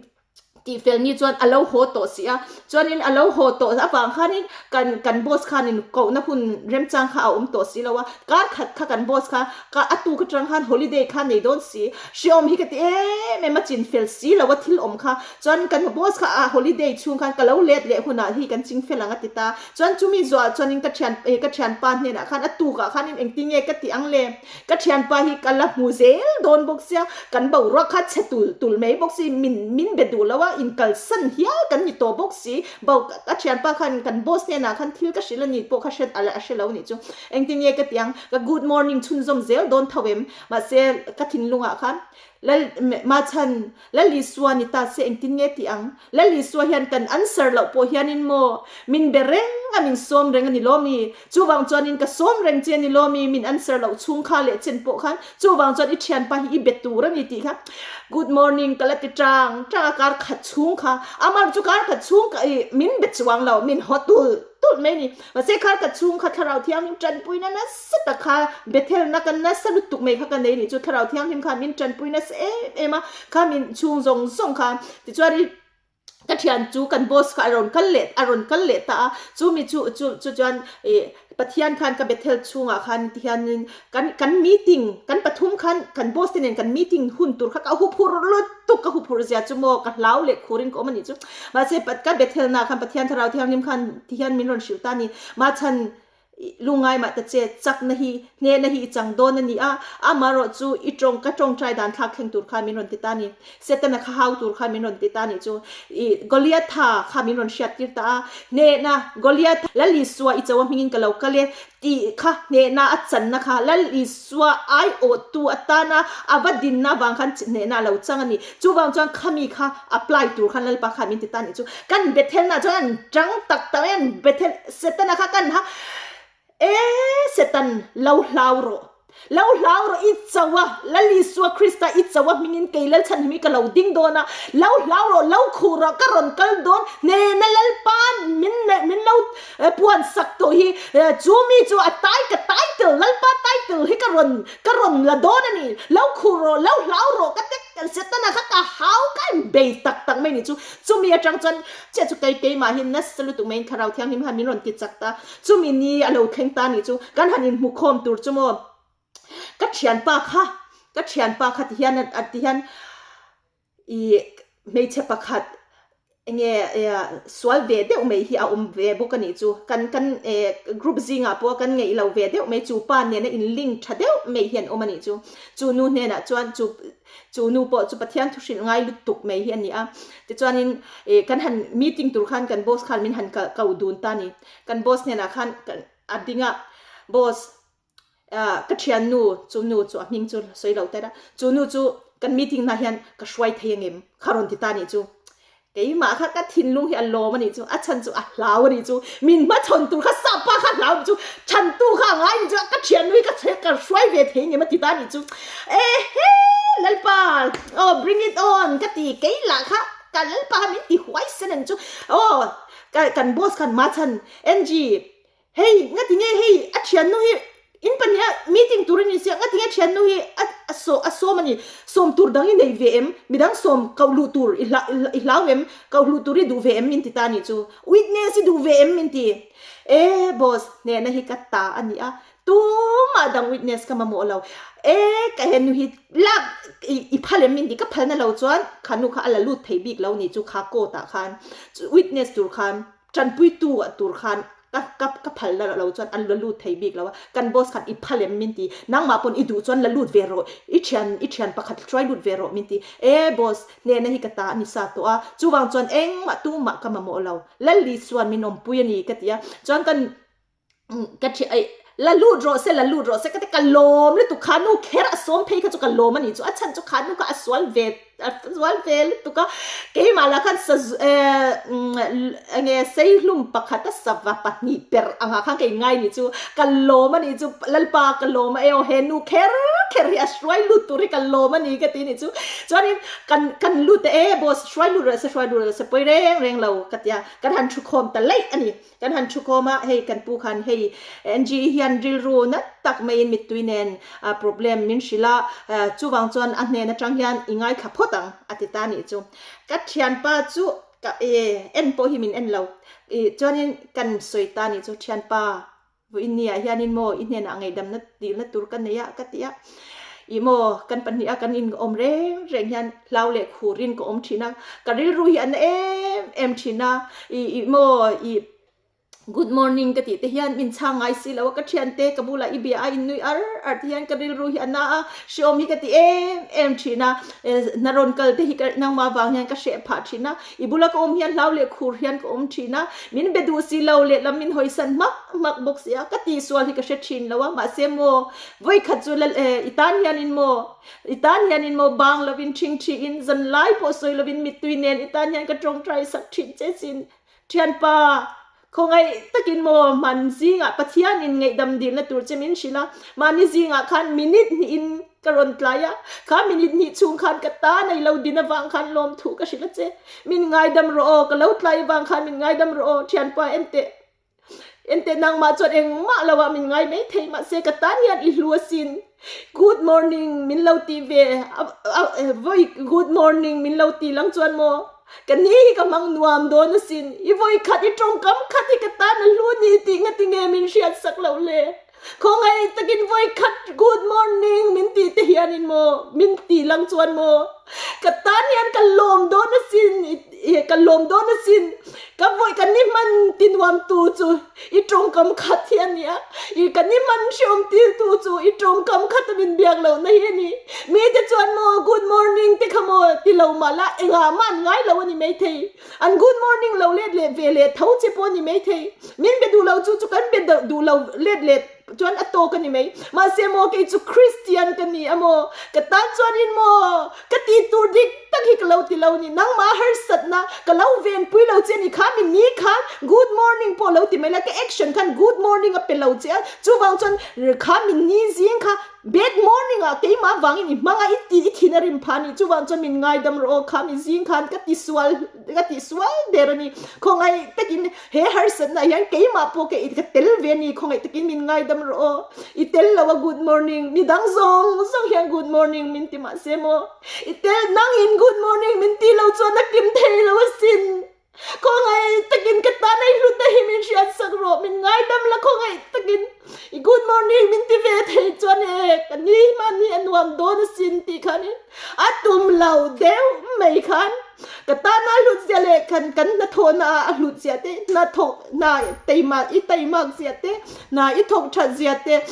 Tihfel ni chuan a lo haw tawh si a, chuanin a lo haw tawh avang khanin kan kan boss khanin kohna hun remchang kha a awm tawh si lo a, kar khat kha kan boss kha ka a tuk atang khan holiday kha nei dawn si, hreawm hi ka ti em em a chinfel si lo a thil awm kha, chuan kan boss kha a holiday chhung khan ka lo let leh hunah hi kan chingfel ang a ti ta, chuan chumi zuah chuanin ka thian ka thianpa hnenah khan a tukah khanin engtinge ka tih ang le? Ka thianpa hi ka la hmu zel dawn bawk sia, kan boruak kha chhe tul tul mai bawk si, min min be duh lo a, inkalsan hial kan ni tawh bawk si, bo ka thianpa khan kan boss hnenah khan thil ka hrilh a ni pawh kha hre a hre lo nih chu, engtin nge ka ti ang, ka good morning chhunzawm zel dawn tho em, mahse ka thinlungah khan Lal Machhan Lal Isua ni ta se engtin nge tih ang? Lal Isua hian kan answer loh pawh hianin maw min be reng a min sawm reng a ni lawm i? Chuvang chuanin ka sawm reng che a ni lawm i min answer loh chhung kha leh chen pawh khan chuvang chuan i thianpa hi i be tur a ni tih kha good morning ka la ti tang tang a kar khat chhung kha amar chu kar khat chhung ka i min be chuang lo min haw tul tulh mai a ni. Mahse kar khat chhung kha thlarau thianghlim tanpuina nasa tak kha Bethelna ka nasa lutuk mai kha ka nei nih chu thlarau thianghlim khan min tanpui nasa em em a, kha min chhung zawng zawng kha tichuan i ka thian chu kan boss kha a rawn kal leh a rawn kal leh ta a, chu mi chu chu chu chuan ih Pathian khan ka Bethel chhungah khan tihianin kan kan meeting kan pathum khan kan boss te nen kan meeting hun tur kha ka huphur lutuk ka huphur zia chu maw ka hlau leh khurin ka awm a nih chu mahse ka Bethel na khan Pathian thlarau thianghlim khan tihian min rawn hrilh ta a ni mahchhan Lungngai mah ta che, chakna hi, hnehna hi i chang dawn a ni a, amaherawh chu i tawng, ka tawngtai dan thlak thleng tur khan min rawn ti ta a ni. Setana kha hau tur khan min rawn ti ta a nih chu. I Goliatha kha min rawn hriat tir ta a, hnehna, Goliath, Lal Isua i cho a hmingin ka lo kal e tih kha hnehna a channa kha Lal Isua aiawhtu atana a va dinna avang khan hnehna a lo chang a ni. Chuvang chuan khami kha apply tur khan Lalpa khan min ti ta a nih chu. Kan Bethelna chuan an tang tak tak mai, an Bethel Setana kha kan ha e Setan lo hlau rawh, lo hlau rawh i cho a, Lal Isua Krista i cho a hmingin kei Lalchhan himi ka lo ding dawn a, lo hlau rawh, lo khuh rawh, ka rawn kal dawn, hnena Lalpa min min lo puan sak tawh hi, chu mi chu a tai ka title, Lalpa title hi ka rawn ka rawn la dawn a ni, lo khuh rawh, lo hlau rawh ka ti Setana kha ka hau ka inbei tak tak mai ni chu, chumi atang chuan Chiah chu kei keimah hi nasa lutuk maiin Thlarau Thianghlim khan min rawn ti chak ta. Chumi ni a lo thleng ta nih chu kan han inhmukhawm tur chu maw ka thianpa kha ka thianpa kha ti hian a ti hian ih hmeichhe pakhat enge sual ve deuh mai hi a awm ve bawk a nih chu. Kan kan group zingah pawh kan ngeih lo ve deuh mai chu pa nena in link tha deuh mai hi an awm a nih chu. Chu nu hnenah chuan chu Chu nu pawh chu Pathian thu hrilh ngai lutuk mai hi a ni a. Tichuanin ih kan han meeting tur khan kan boss khan min han kal ko dun ta a ni. Kan boss hnenah khan kan a ding a, Boss, ah ka thiannu chu nu chu a hming chu sawi lo tel a, chu nu chu kan meeting hna hian ka hruai thei angem kha rawn ti ta a nih chu. Keimah kha ka thinlung hi a lawm a nih chu, a chhan chu a hlau a nih chu, min hmachhawn tur kha sap pa kha a hlau a nih chu, chhantu kha a ngai a nih chu, ka thiannu hi ka ka hruai ve thei ngem a ti ta a nih chu, ehe Lalpa aw bring it on ka ti keilah kha ka Lalpa kha min ti huai sen a nih chu, aw ka kan boss khan machhan Angie Hei, ngati nge hei a thiannu hi in pahniha meeting tur a ni sia, ngati nge thiannu hi a a saw a sawm a ni, sawm tur dang i nei ve em, midang sawm koh luh tur i hla i hlau em, koh luh tur i duh ve em min ti ta a nih chu, witness i duh ve em min ti, e boss hnehna hi ka ta a ni a, tumah dang witness ka mamawh lo, e ka henu hi lak i i phal em min ti, ka phalna lo chuan kha nu kha a la lut thei bik lo a nih chu kha court ah khan witness tur khan. Tanpuitu tur khan ka ka ka phal la lo chuan an la lut thei bik lo a, kan boss khan i phal em min ti, nangmah pawn i duh chuan la lut ve rawh, i thian i thian pakhat hruai lut ve rawh min ti, e boss hnehna hi ka ta a ni sa tawh a, chuvang chuan engmah tumah ka mamawh lo, Lalli chuan min awmpui a ni ka ti a, chuan kan ka thi ai la lut rawh se la lut rawh se ka ti ka lawm lutuk kha nu kher a sawm phei kha chu ka lawm a ni chu a chhan chu kha nu kha a sual ve a sual ve lutuk a keimah lah khan sa enge seihlum pakhat a sava pahnih per angah khan ka inngai ni chu ka lawm a ni chu lalpa ka lawm a e aw he nu kher kher hi a hruai lut tur hi ka lawm a ni ka ti ni chu chuanin kan kan lut e boss hruai lut rawh se hruai lut rawh se pawi reng reng lo ka tia kan han thu khawm ta laih a ni. Kan han thu khawm a, hei kan pu khan hei Angie hian rilru nat tak maiin mittui nen problem min hrilh a, chuvang chuan a hnen atang hian i ngaithla phawt ang a ti ta nih chu. Ka thianpa chu ka en pawh hi min en lo. Chuanin kan sawi ta nih chu thianpa Vawiin ni ah hianin maw i hnenah ngaihdamna dilna tur ka nei a ka ti a, ih maw kan pahniha kan in awm reng reng hian hlau leh khurin ka awm thin a, ka rilru hi a na em em thin a, ih ih maw ih good morning ka tih te hian min chhang ngai si lo a, ka thiante ka bulah i bia a in nui ar ar te hian ka rilru hi a na a, hreawm hi ka ti em em thin a, hna rawn kal te hi ka nangmah vang hian ka hreh phah thin a. I bula ka awm hian hlau leh khur hian ka awm thin a, min be duh si lo lehlam min hawisan hmak hmak bawk si a, ka tihsual hi ka hre thin lo a, mahse maw vawikhat chu lal eh i tan hianin maw i tan hianin maw bang lovin thing thiin zanlai pawh sawi lovin mittui nen i tan hian ka tawngtai sak thin che sin thianpa Khawngaih takin maw hman zingah Pathianin ngaihdam dilna tur che min hrilh a, mahni zingah khan minute hnihin ka rawn tlai a, kha minute hnih chhung khan ka ta nei lo din avang khan lawmthu ka hrilh a che. Min ngaidam rawh aw, ka lo tlai avang khan min ngaidam rawh aw, thianpa enteh enteh nangmah chuan engmah lo ah min ngai mai thei mahse ka tan hian i hlu asin. Good morning min lo ti ve vawi good morning min lo ti lang chuan maw ka ni hi ka hmang nuam dawn asin i vawi khat i tawngkam khat hi ka tan a hlu ni tih ngati nge min hriat sak loh le khawngaih takin vawi khat good morning min ti te hianin maw min ti lang chuan maw ka tan hian ka lawm dawn asin ka lawm dawn asin ka vawi ka ni hman ti nuam tu chu I tawngkam khat hi a nia, i kan i man hreawm tir tu chu i tawngkam khat a min biak lohna hi a ni. Mite chuan maw good morning te kha maw ti lo mah la engah mah an ngai lo a ni maithei. An good morning lo let leh ve leh tho che pawh a ni maithei. Min be duh lo chu chu kan be duh lo let leh chuan a tawk a ni mai. Mahse maw kei chu Christian ka ni a maw, ka tan chuanin maw ka tih tur dik tak hi ka lo ti lo ni. Nangmah harsatna ka lo venpui lo che a ni kha mi ni khan good morning pawh lo ti mai la, ka action khan good morning a pe lo che a, chuvang chuan kha mi ni zing kha bad morning ah keimah vangin i hmang a, i tih i thin a rim phah a ni. Chuvang chuan min ngaidam rawh aw, kha mi zing khan ka ti sual ka ti sual der a ni. Khawngaih takin He harsatna ah hian keimah pawh ka ka tel ve a ni, khawngaih takin min ngaidam rawh aw. I tel lo a good morning, midang zawng zawng hian good morning min ti mah se maw. I tel nangin good morning min ti lo chuan a kim thei lo asin. Khawngaih takin ka tan a i hlutna hi min hriatsak rawh, min ngaidam la khawngaih takin i good morning min ti ve thei chuan e ka ni hman hi a nuam dawn asin tih khanin a tum lo deuh mai khan. Ka tana a hlut zia leh kan kan hnathawhna ah a hlut zia te, hnathawk hna teimak i teimak zia te, hna i thawk that zia te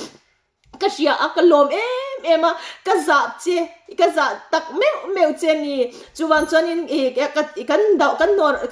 ka hria a, ka lawm em em a, ka zah che, ka zah tak meuh meuh che a ni. Chuvang chuanin ih kan kan dawr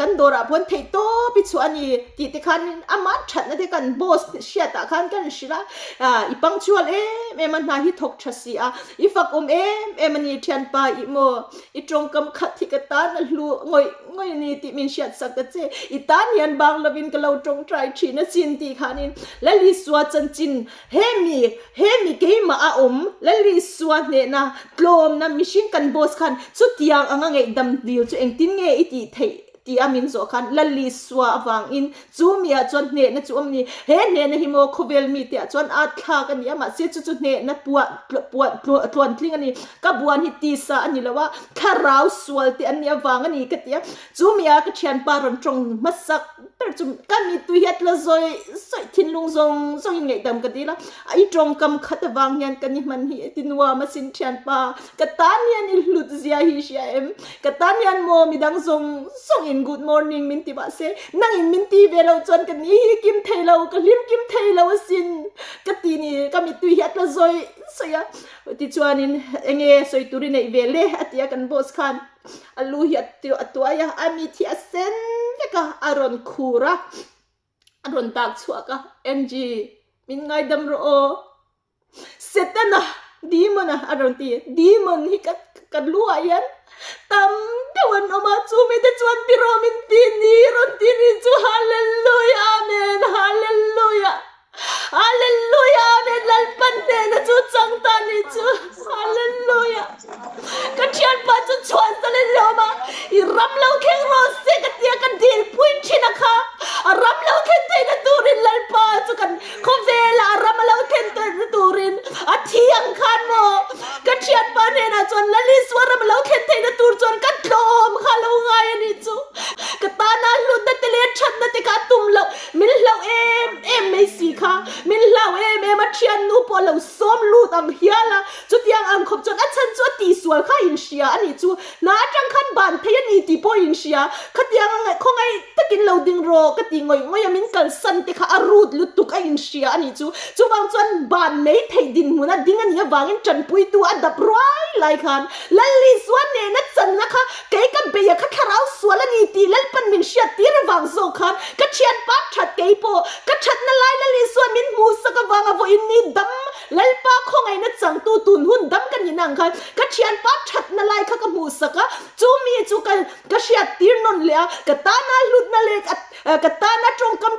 kan dawrah pawh theih tawp i chhuah a ni tih te khanin amah thatna te kan boss hriatah khan kan hrilh a, ah i punctual em em a, hna hi thawk tha si a, i fakawm em em a ni thianpa ih maw. I tawngkam khat hi ka tan a hlu ngawih ngawih a ni tih min hriat sak ta che. I tan hian bang lovin ka lo tawngtai thin asin tih khanin Lalisua chanchin hemi hemi keimah a awm Lalisua hnehna tlawmna mihring kan boss khan chutiang anga ngaihdam dil chu engtin nge i tih theih tih a min zawh khan Lalisua avangin chu miah chuan hnehna chu awm ni. He hnehna hi maw khawvel mite ah chuan a thlak a ni a, mahse chu chu hnehna puah puah tluan tling a ni. Ka buan hi tisa a ni lo a, thlarau sual te an nih avang a ni ka ti a. Chu miah ka thianpa rawn tawng hmasak ber chu ka mittui hi a tla zawih zawih thinlung zawng zawngin ngaihdam ka dil a, i tawngkam khat avang hian ka ni hman hi a ti nuam asin thianpa, ka tan hian i hlut zia hi hria em? Ka tan hian maw midang zawng zawngin good morning min ti mahse nangin min ti ve lo chuan ka ni hi kim thei lo, ka hlim kim thei lo asin ka ti ni, ka mittui hi a tla zawih zawih a. Tichuanin enge sawi tur i neih ve le a ti a, kan boss khan a lu hi a tuai a, a mit hi a sen vek a, a rawn khur a, a rawn dak chhuak a, Angie min ngaidam rawh aw. Setana, demon a a rawn ti. Demon hi ka ka lu ah hian tam deuh an awm a, chu mite chuan tiraw min ti ni rawn ti ri chu Hallelujah Amen Hallelujah Hallelujah Amen Lalpan hnena chu chang ta ni chu Hallelujah Ka thianpa chu chhuan zal in lawm a, i ram lo thleng rawh se ka tia ka dil pui thin a kha, a ram lo thlen theihna turin Lalpa chu kan khawvela a ram a lo thlen theihna turin. pawh a lo sawm lut ang hial a, chutiang ang khawp chuan a chhan chu a tihsual kha a inhria a nih chu. Hna atang khan ban thei a ni tih pawh a inhria. Khatiang a ngaih khawngaih takin lo ding rawh ka ti ngawih ngawih a, min kalsan te kha a rut lutuk a inhria a nih chu. Chuvang chuan ban mai theih dinhmun a ding a nih avangin tanpuitu a dap ruai lai khan Lallisua nena channa kha kei ka beia kha thlarau sual a ni tih Lalpan min hriat tir avang zawk khan ka thianpa that kei pawh ka thatna lai Lallisua min hmuhsak avanga vawiin ni dam Lalpa khawngaihna changtu tun hun dam ka nihna ang khan ka thianpa thatna lai kha ka hmuhsak a, chu mi chu ka ka hriat tir nawn leh a, ka tana hlutna leh ka tana tawngkam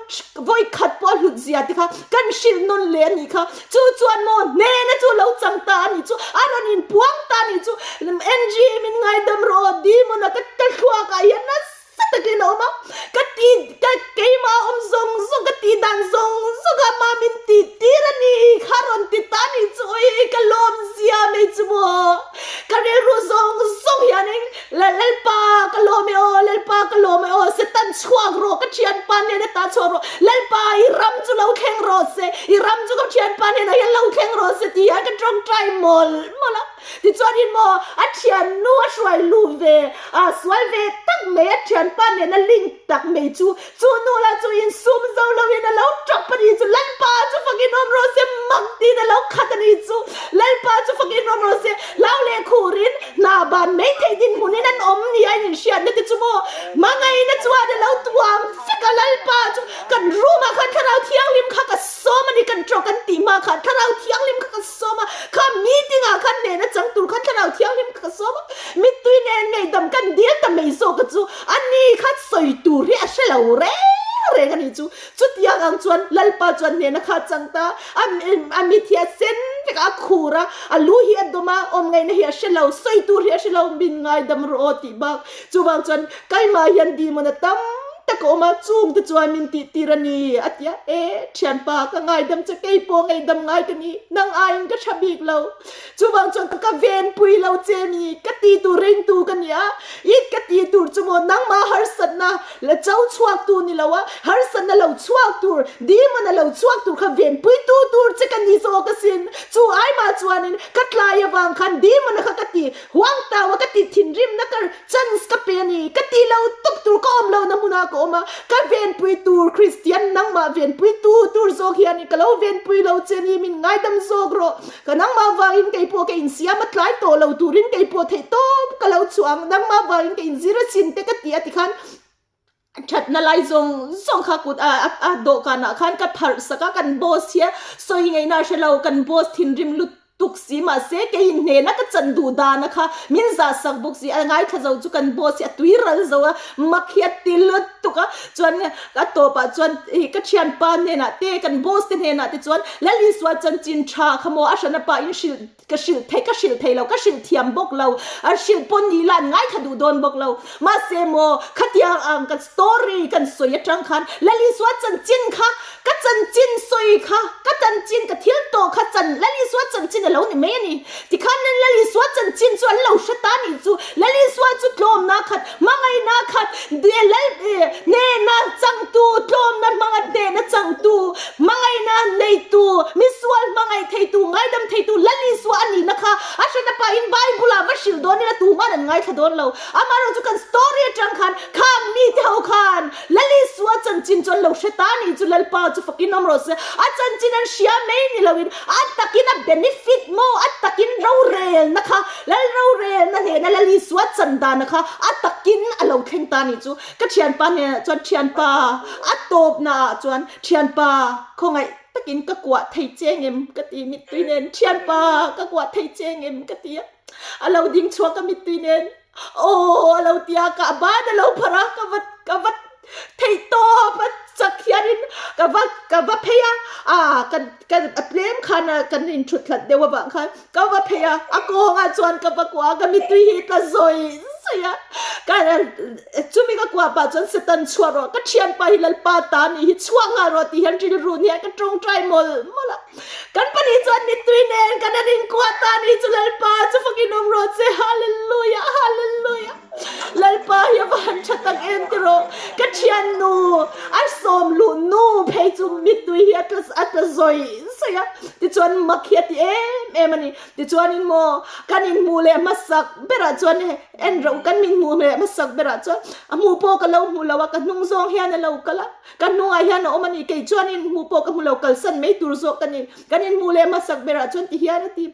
vawi khat pawh a hlut zia te kha kan hrilh nawn leh a nih kha. Chu chuan maw hnena chu lo chang ta a nih chu, a rawn inpuang ta a nih chu, NG min ngaidam rawh aw, demon a ka ka thluak ah hian nasa Sa takin a awm a, ka ti ka keimah a awm zawng zawng ka tih dan zawng zawng a mah min tih tir a ni kha rawn ti ta ni chu ui ka lawm zia mai chu maw ka rilru zawng zawng hianin Lalpa ka lawm e aw Lalpa ka lawm e aw Satan chhuak rawh ka thianpa hnena ta chhuak rawh Lalpa i ram chu lo thleng rawh se i ram chu ka thianpa hnenah hian lo thleng rawh se tih hian ka tawngtai mawlh mawlh a. Tichuanin maw a thiannu a hruai lu ve a sual ve tak mai a thianpa nena link tak mai chu chu nu lah chu insum zo loin a lo tap a ni chu Lalpa chu fakin awm rawh se mak tiin a lo khat a ni chu Lalpa chu fakin awm rawh se hlau leh khurin hna ban mai theih dinhmunin an awm ni a inhriatna te chu maw hmangaihna chuan a lo tuam vek a Lalpa chu kan room ah khan thlarau thianghlim kha ka sawm a ni kan tawk an tih hma khan thlarau thianghlim kha ka sawm a, kha meeting ah khan hnehna chang tur khan thlarau thianghlim kha ka sawm a, mittui nen ngaihdam kan dil ta mai zawk a chu a ni kha sawi tur hi a hre lo reng reng a ni chu, chutiang ang chuan Lalpa chuan hnehna kha a chang ta a, a mit hi a sen vek a, a khur a, a lu hi a dawm a, awm ngaihna hi a hre lo, sawi tur hi a hre lo, min ngaidam rawh aw tih bak, chuvang chuan keimah hian demon a tam. Tak a awm a, chung te chuan min tih tir a ni, a ti a. E, thianpa, ka ngaidam che, kei pawh ngaihdam ngai ka ni, nang aiin ka tha bik lo. Chuvang chuan ka venpui lo che mi, ka ti tur ringtu ka ni a, i ka ti tur chu maw nangmah harsatna la cho chhuak tu ni lo a, harsatna lo chhuak tur, demon a lo chhuak tur kha venpui tu tur che ka ni zawk asin. Chu aimah chuanin ka tlai avang khan demon a kha ka ti huang tau a, ka ti thinrimna ka Chance ka pe a ni, ka ti lo tawp tur ka awm lo na hmunah ka awm a, ka venpui tur Kristian nangmah venpui tu tur zawk hian ka lo venpui lo che ni min ngaidam zawk rawh, ka nangmah vangin kei pawh ka insiam a tlai tawh lo turin kei pawh theih tawp ka lo chhuah ang, nangmah vangin ka inzir a sin te ka ti a tikhan thatna lai zawng zawng kha kut a a dawhkanah khan ka pharh sak a, kan boss hi sawi ngaihna a hre lo, kan boss thinrim lut tuk si mahse kei in hnena ka chan duh dana kha min zah sak bawk si a ngaithla zo chu kan boss hi a tui ral zo a mak hi a ti lutuk a chuan a tawpah chuan ih ka thianpa hnenah te kan boss te hnenah te chuan Lal Isua chanchin tha kha maw a hrana pa in hrilh ka hrilh thei ka hrilh thei lo ka hrilh thiam bawk lo a hrilh pawn ni la an ngaithla duh dawn bawk lo mahse maw khatiang ang kan story kan sawi atang khan Lal Isua chanchin kha Ka chanchin sawi kha, ka chanchin, ka thil tawh kha chan Lal Isua chanchin a lo ni mai a ni. Tikhan nan Lal Isua chanchin chu an lo hre ta nih chu. Lal Isua chu tlawmna khat, hmangaihna khat, Lal hnehna changtu, tlawmna hmanga hnehna changtu, hmangaihna neitu, misual hmangaih theitu, ngaidam theitu Lal Isua a nihna kha a hre ta pahin Bible-ah va hrilh dawn ila tuman an ngaithla dawn lo. Amaherawhchu chu kan story atang khan khang mite ho khan Lal Isua chanchin chu an lo hre ta a nih chu Lalpa chu fakin awm rawh se. A chanchin an hria mai ni loin a takin a benefit maw a takin rorelna kha Lal rorelna hnena Lal Isua chan dana kha a takin a lo thleng ta a nih chu. Ka thianpa hnenah chuan thianpa a tawpna ah chuan thianpa khawngaih takin ka kuah thei che ngem ka ti mittui nen thianpa ka kuah thei che ngem ka ti a. A lo ding chhuak a mittui nen Aw a lo ti a, ka ban a lo phar a, ka va ka va theih tawp a chak hianin ka va ka va phei a, ah kan kan a tlem khan a kan inthut hlat deuh avang khan ka va phei a, a kawngah chuan ka va kuah a, ka mittui hi tla zawi zawi a, ka chumi ka kuah pah chuan Satan chhuah rawh, ka thianpa hi Lalpa ta nih hi chhuak nghal rawh tih hian rilru nia ka tawngtai mawlh mawlh a. Kan pahnih chuan mittui nen kan an inkuah ta ni chu Lalpa chu fakin awm rawh che Hallelujah Hallelujah. Lalpa hi a va han tha tak em tiraw? Ka thiannu a sawm luh nu phei chu mittui hi a tla a tla zawi zawi a, tichuan mak hi a ti em em a ni. Tichuanin maw kan inhmuh leh hmasak berah chuan en rawh u, kan min hmuh leh hmasak berah chuan a hmuh pawh ka lo hmu lo a, ka hnung zawng hian a lo kal a, ka hnungah hian a awm a ni. Kei chuanin hmuh pawh ka hmu lo, kalsan mai tur zawk ka ni. Kan inhmuh leh hmasak berah chuan ti hian a ti.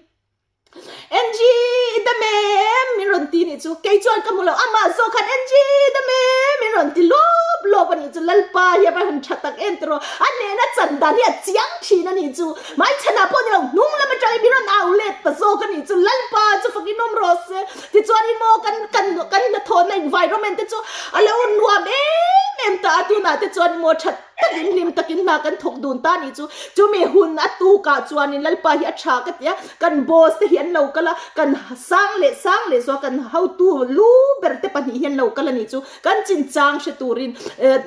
Angie i dam em? Min rawn ti nih chu. Kei chuan ka hmu lo. Amah zawk khan Angie i dam em? Min rawn ti lawp lawp a nih chu. Lalpa hi a va han tha tak em tiraw. A nena chan dan hi a chiang thin a nih chu. Hmaichhanah pawh ni lo hnung lam atangin min rawn au let ta zawk a nih chu. Lalpa chu fakin awm rawh se. Tichuanin maw kan kan kan hnathawhna environment te chu a lo nuam em em ta a. Tunah te chuan maw that takin hlim takin hna kan thawk dun ta nih chu. Chumi hun a tukah chuanin Lalpa hi a tha ka ti a, kan boss te hi an lo kal a, kan sang leh sang leh zual kan hotu lu ber te pahnih hi an lo kal a nih chu. Kan chinchang hre turin eh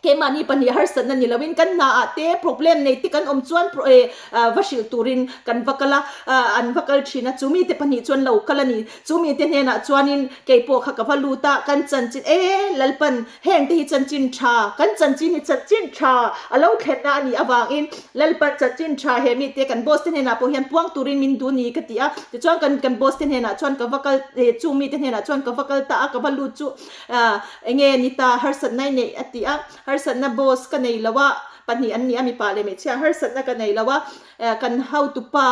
keimahni pahnih harsatna ni loin kan hna ah te problem nei te kan awm chuan eh va hrilh turin kan va kal a, an va kal thin a, chumi te pahnih chu an lo kal a ni. Chumi te hnenah chuanin keipawh kha ka va lut a, kan chanchin e Lalpan Heng te hi chanchin tha, kan chanchin hi chanchin tha a lo thlenna a nih avangin Lalpan chanchin tha he mite kan boss te hnenah pawh hian puang turin min duh ni ka ti a. Tichuan kan kan boss te hnenah chuan ka va kal eh chung mite hnenah chuan ka va kal ta a, ka va lut chu ah enge ni ta harsatna i neih a ti a, harsatna boss ka nei lo a, pahnih an ni a mipa leh hmeichhia harsatna ka nei lo a, eh kan hotupa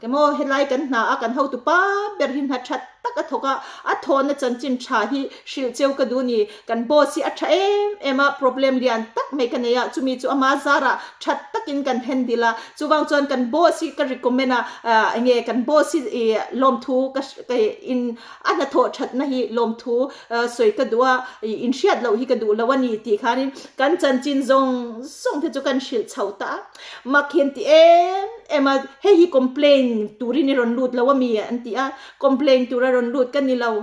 emaw helai kan hna a kan hotupa ber hi hna that tak a thawk a, a thawhna chanchin tha hi hrilh cheu ka duh ni. Kan boss hi a tha em em a, problem lian tak mai ka nei a, chumi chu ama zarah that takin kan handle a, chuvang chuan kan boss hi ka recommend a, enge kan boss hi ih lawmthu ka in a hnathawh thatna hi lawmthu sawi ka duh a, ih inhriat loh hi ka duh lo a ni tih khanin kan chanchin zawng zawng te chu kan hrilh chho ta a. Mak hian ti em em a, hei hi complain turin i rawn lut lo ami an ti a, Complain tur a rawn lut ka ni lo.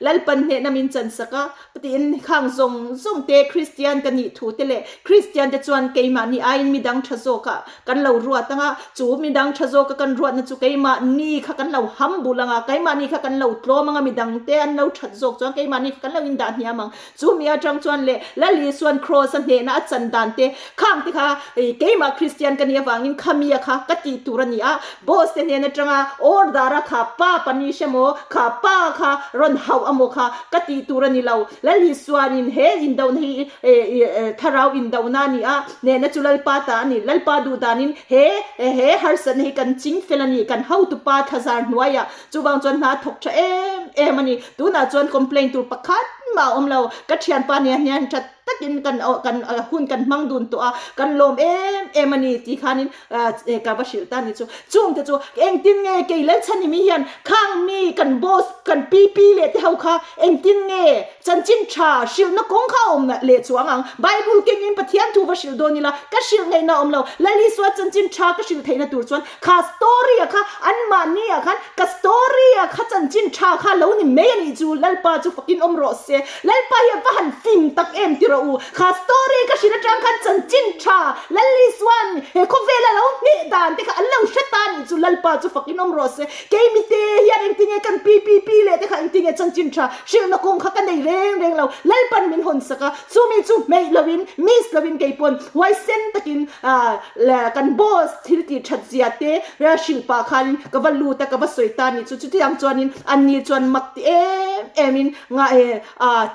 Lalpan hnehna min chansak a, tiin khang zawng zawng te Kristian ka nih thu te leh Kristian te chuan keimahni aiin midang tha zawkah kan lo ruat ang a, chu midang tha zawka kan ruatna chu keimahni kha kan lo ham bul ang a, keimahni kha kan lo tlawm ang a, midang te an lo that zawk chuan keimahni kha kan lo indah hniam ang. Chu mi atang chuan leh Lal Isuan Kraws a hnehna a chan dan te khang te kha keimah Kristian ka nih avangin khamia kha ka tih tur a ni a, boss te hnen atanga order a kha pa panish emaw kha pa kha rawn hauh amaw kha ka tih tur a ni lo. Lal Isuanin he indohna hi thlarau indohna a ni a, hnehna chu Lalpa ta a ni. Lalpa duh danin he he harsatna hi kan ching fel a ni, kan hotupa thlazar hnuaiah Chuvang chuan hna thawk tha em em a ni. Tunah chuan complain tur pakhat mah a awm lo. Ka thianpa nia hian tha takin kan kan hun kan hmang dun tawh a, kan lawm em em a ni tih khanin ka va hrilh ta a ni chu. Chungte chu engtin nge kei Lalchhanhimi hian khang mi kan boss kan PP leh te ho kha engtin nge chanchin tha hrilhna kawng kha a awm leh chuang ang. Bible kengin Pathian thu va hrilh dawn ila ka hrilh ngaihna a awm lo. Lalisua chanchin tha ka hrilh theihna tur chuan Kha story ah kha anmahni ah khan ka story ah kha chanchin tha kha lo ni mai a nih chu Lalpa chu fakin awm rawh se. Lalpa hi a va han fing tak em ti rawh u. Kha story ka hrilh atang khan chanchin tha Lali chuan he khawvela lo hneh dan te kha an lo hre ta a nih chu Lalpa chu fakin awm rawh se. Keimi te hian engtinge kan PPP leh te kha engtinge chanchin tha hrilhna kawng kha ka nei reng reng lo. Lalpan min hawn sak a, chumi chu hmeih loin miss loin keipawn huaisen takin Kan boss thil tih that zia te hrilh pah khanin ka va lut a, ka va sawi ta ni chu. Chutiang chuanin anni chuan mak ti em emin nga e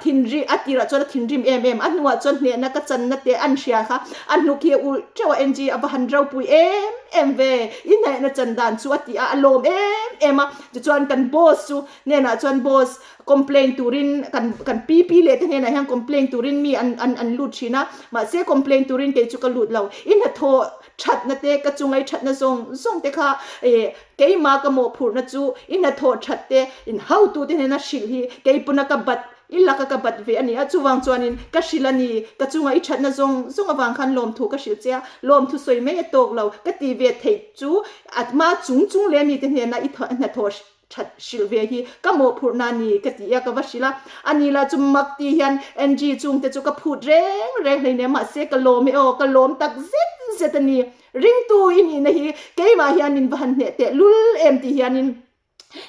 thinrim a tirah chuan a thinrim em em a hnuah chuan hnehna ka channa te an hria kha a hnuk hi a ulh teuh a NG a va han ropui em em ve i hnehna chan dan chu a ti a, a lawm em em a. Tichuan kan boss chu hnenah chuan boss Complain turin kan kan pi pi leh te hnenah hian complain turin mi an an an lut thin a, mahse complain turin kei chu ka lut lo. I hnathawh thatna te ka chungai thatna zawng zawng te kha eh keimah ka mawhphurhna chu i hnathawh that te in hotu te hnena hrilh hi keipuna ka bat i laka ka bat ve a ni a, chuvang chuanin ka hrilh a ni, ka chunga i thatna zawng zawng avang khan lawmthu ka hrilh che a, lawmthu sawi mai a tawk lo, ka ti ve theih chu a hma chung chung leh mi te hnena i hnathawh that hrilh ve hi ka mawhphurhna a ni ka ti a, ka va hrilh a, a ni lah chu mak ti hian Angie chungte chu ka phut reng reng hleinem mahse ka lawm e aw, ka lawm tak zet zet a ni, ringtu i nihna hi keimah hian min va han hneh teh lul em ti hianin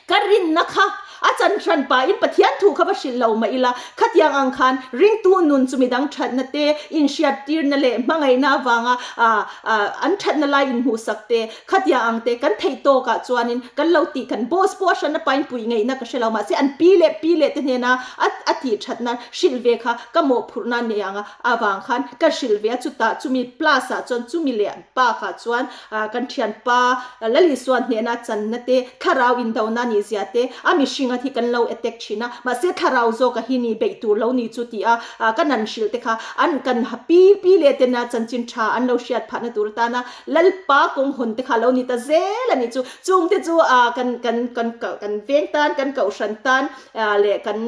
ka rinna kha. A chan hran pahin Pathian thu kha va hrilh lo mah ila, khatiang ang khan ringtu nun chu midang thatna te, inhriattirna leh hmangaihna avanga an thatna lai inhmuhsak te, khatiang ang te kan theih tawkah chuanin kan lo tih kan boss pawh a hran a pain puih ngaihna ka hre lo mahse an pi leh pi leh te hnena a tih thatna hrilh ve kha ka mawhphurhna nei ang a avang khan ka hrilh ve a chutah chumi plus ah chuan chumi leh bakah chuan Kan thianpa Lalisua hnehna channa te, thlarau indona nih zia te, a mihringa hi kan lo attack thin a, mahse thlarau zawka hi ni beih tur lo ni chu ti a kan han hrilh te kha an kan pi pi leh tena chanchin tha an lo hriat phahna tur atana Lalpa kawng hawn te kha lo ni ta zel a ni chu. Chung te chu kan kan kan kan veng tan, kan kohhran tan leh kan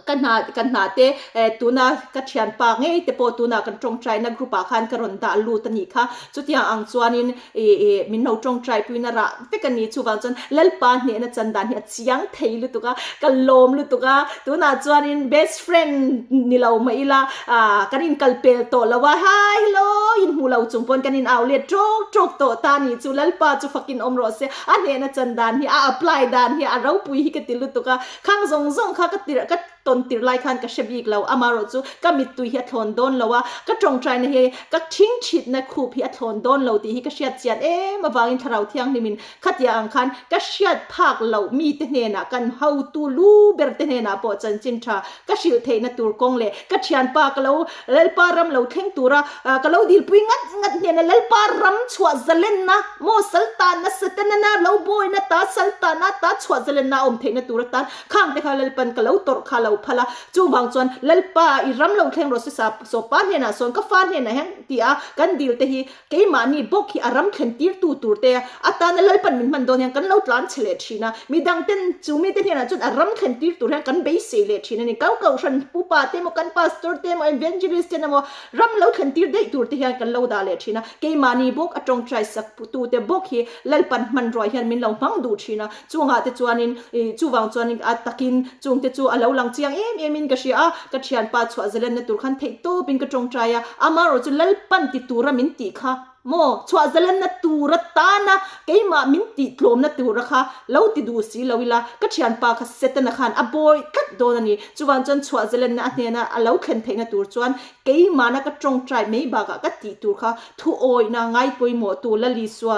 Ka hna ka hna te eh tuna ka thianpa ngei te pawh tuna kan tawngtaina group ah khan ka rawn dah lut a nih kha. Chutiang ang chuanin ih ih min lo tawngtai puiin a rah vek a ni. Chuvang chuan Lalpa hnehna chan dan hi a chiang thei lutuk a, ka lawm lutuk a. Tunah chuanin best friend ni lo mah ila ah kan inkal pel tawh lo a, hi hello inhmu lo chung pawn kan in au let tawk tawk tawh ta a nih chu. Lalpa chu fakin awm rawh se. A hnehna chan dan hi a apply dan hi a ropui hi ka ti lutuk a. Khang zawng zawng kha ka tirh ka tawn tirh lai khan ka hre bik lo, amarawh chu ka mittui hi a thlawn dawn lo a, ka tawngtaina hi ka thing thitna khup hi a thlawn dawn lo tih hi ka hriat chian em avangin Thlarau Thianghlimin khatiang ang khan ka hriat phak loh mite hnenah kan hotu lu ber te hnenah pawh chanchin tha ka hrilh theihna tur kawng leh ka thianpa ka lo Lalpa ram lo thleng tura ka lo dilpui ngat ngat hnena Lalpa ram chhuah zalenna maw saltanna Setana lo bawina ta saltana ta chhuah zalenna a awm theihna tur atan khang te kha Lalpan ka lo tawrh kha lo phal a, chuvang chuan Lalpa i ram lo thleng rawh se sa sawpa hnenah sawn ka fa hnenah hian ti a kan dil te hi Keimahni bawk hi a ram thlen tirtu tur te atana Lalpan min hman dawn hian kan lo tlan chhe leh thin a, midang ten chu mite hnenah chuan a ram thlen tir tur hian kan beisei leh thin a ni. Kau kohhran pupa te emaw kan pastor te emaw evangelist te emaw ram lo thlen tir daih tur te hian kan lo dah leh thin a, keimahni bawk a tawngtai sak tu te bawk hi Lalpan hmanruai hian min lo hmang duh thin a, chungah te chuanin ih chuvang chuanin a takin chungte chu a lo lang chiang em em in ka hria a, ka thianpa chhuah zalenna tur khan theih tawpin ka tawngtai a, amaherawh chu Lalpan ti tura min tih kha maw chhuah zalenna tur atana keimah min tih tlawmna tura kha lo ti duh si lo ila ka thianpa kha Setana khan a bawi tlat dawn a ni, chuvang chuan chhuah zalenna a hnena a lo thlen theihna tur chuan Keimahna ka tawngtai mai bakah ka tih tur kha thuawihna ngaipawimawhtu Lalisua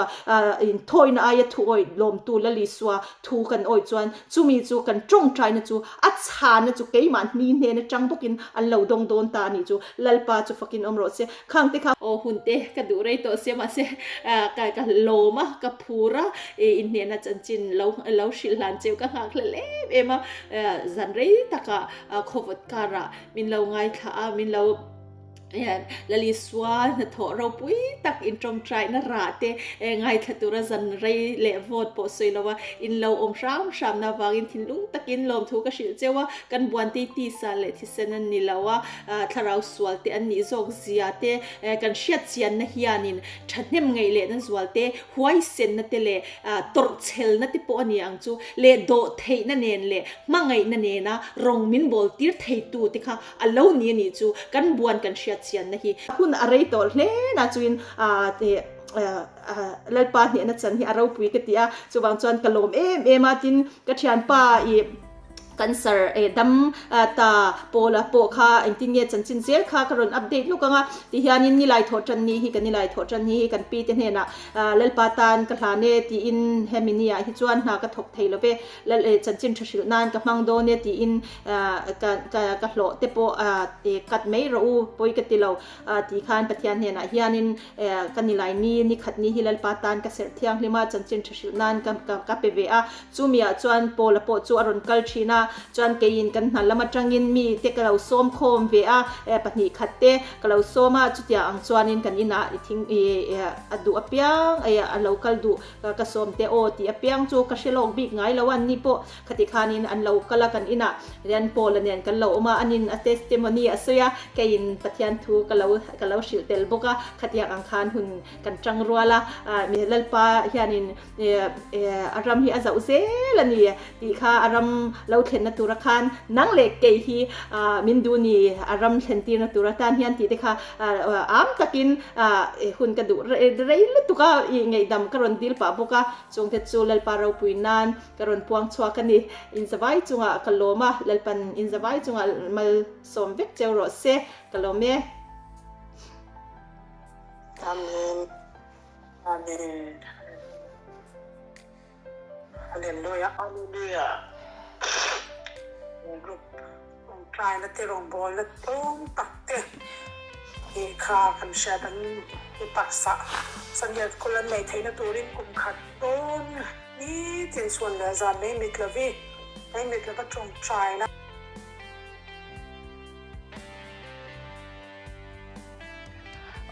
inthawina aia thuawih lawmtu Lalisua thu kan awih chuan chumi chu kan tawngtaina chu a chhana chu keimah hni hnen atang bawkin an lo dawng dawn ta a nih chu Lalpa chu fakin awm rawh se. Khang te kha aw hun te ka duh rei tawh sia mahse ka ka lawm a ka phur a inhnehna chanchin lo lo hrilh hlan cheu ka nghakhlel em em a zan rei takah khawvawt karah Min lo ngaithla a, min lo Lalisua hnathawh ropui tak in tawngtaina rah te ngaithla tura zan rei leh vote pawh sawi lo a, in lo awm hram hram na avangin thinlung takin lawmthu ka hrilh cheu a, kan buanti tisa leh thisen an ni lo a, thlarau sual te an nih zawk zia te kan hriat chianna hianin thahnem ngaih lehna zual te, huaisenna te leh tawrhchhelna te pawh a ni ang chu leh dawhtheihna nen leh Hmangaihna nena rawng min bawl tir theitu te kha a lo ni a nih chu kan buan kan hriat chianna hi. Hun a rei tawh hle na chuin Lalpa hnehna chan hi a ropui ka ti a, chuvang chuan ka lawm em em a, tin ka thianpa i cancer dam ta Paula pawh kha engtin nge chanchin zel kha ka rawn update luk ang a, tihianin nilai thawh tan ni hi ka nilai thawh tan hi kan pi te hnenah Lalpa tan ka hlan e tiin hemi ni ah hi chuan hna ka thawk thei lo ve. Lal e chanchin tha hrilh nan ka hmang dawn e tiin ka ka ka hlawh te pawh cut mai rawh u pawi ka ti lo tih khan Pathian hnenah hianin ka ni lai ni ni khat ni hi Lalpa tan ka serh thianghlim a chanchin tha hrilh nan ka ka ka pe ve a chumi ah chuan Paula pawh chu a rawn kal thin a chuan keiin kan hna lam atangin mi te ka lo sawm khawm ve a pahnih khat te ka lo sawm a chutiang ang chuanin kan inah i thing i a duh apiang a lo kal duh Ka sawm teh aw tih apiang chu ka hre lawk bik ngai lo a, anni pawh khati khanin an lo kal a kan inah rian Paula nen kan lo awm a, anin a testimony a sawi a, keiin Pathian thu ka lo ka lo hrilh tel bawk a, khatiang ang khan hun kan tang rual a, Lalpa hianin a ram hi a zauh zel a ni tih kha a ram lo thleng. thlenna tura khan nang leh kei hi min duh ni a ram thlen tirna tur atan hian tih te kha am takin hun ka duh rei lutuk a i ngaihdam ka rawn dil pah bawk a chungte chu Lalpa ropui nan ka rawn puang chhuak a ni. Inzavai chungah ka lawm a, Lalpan inzavai chungah malsawm vek cheu rawh se ka lawm e. Amen. Amen. Hallelujah. Hallelujah. Group tawngtaina te rawngbawlna tlawm tak te hi kha kan hriat an i taksa changel kawl an neih theihna turin kum khat dawn nitin chhuan leh zan mai mit lovi mai mit lova tawngtaina.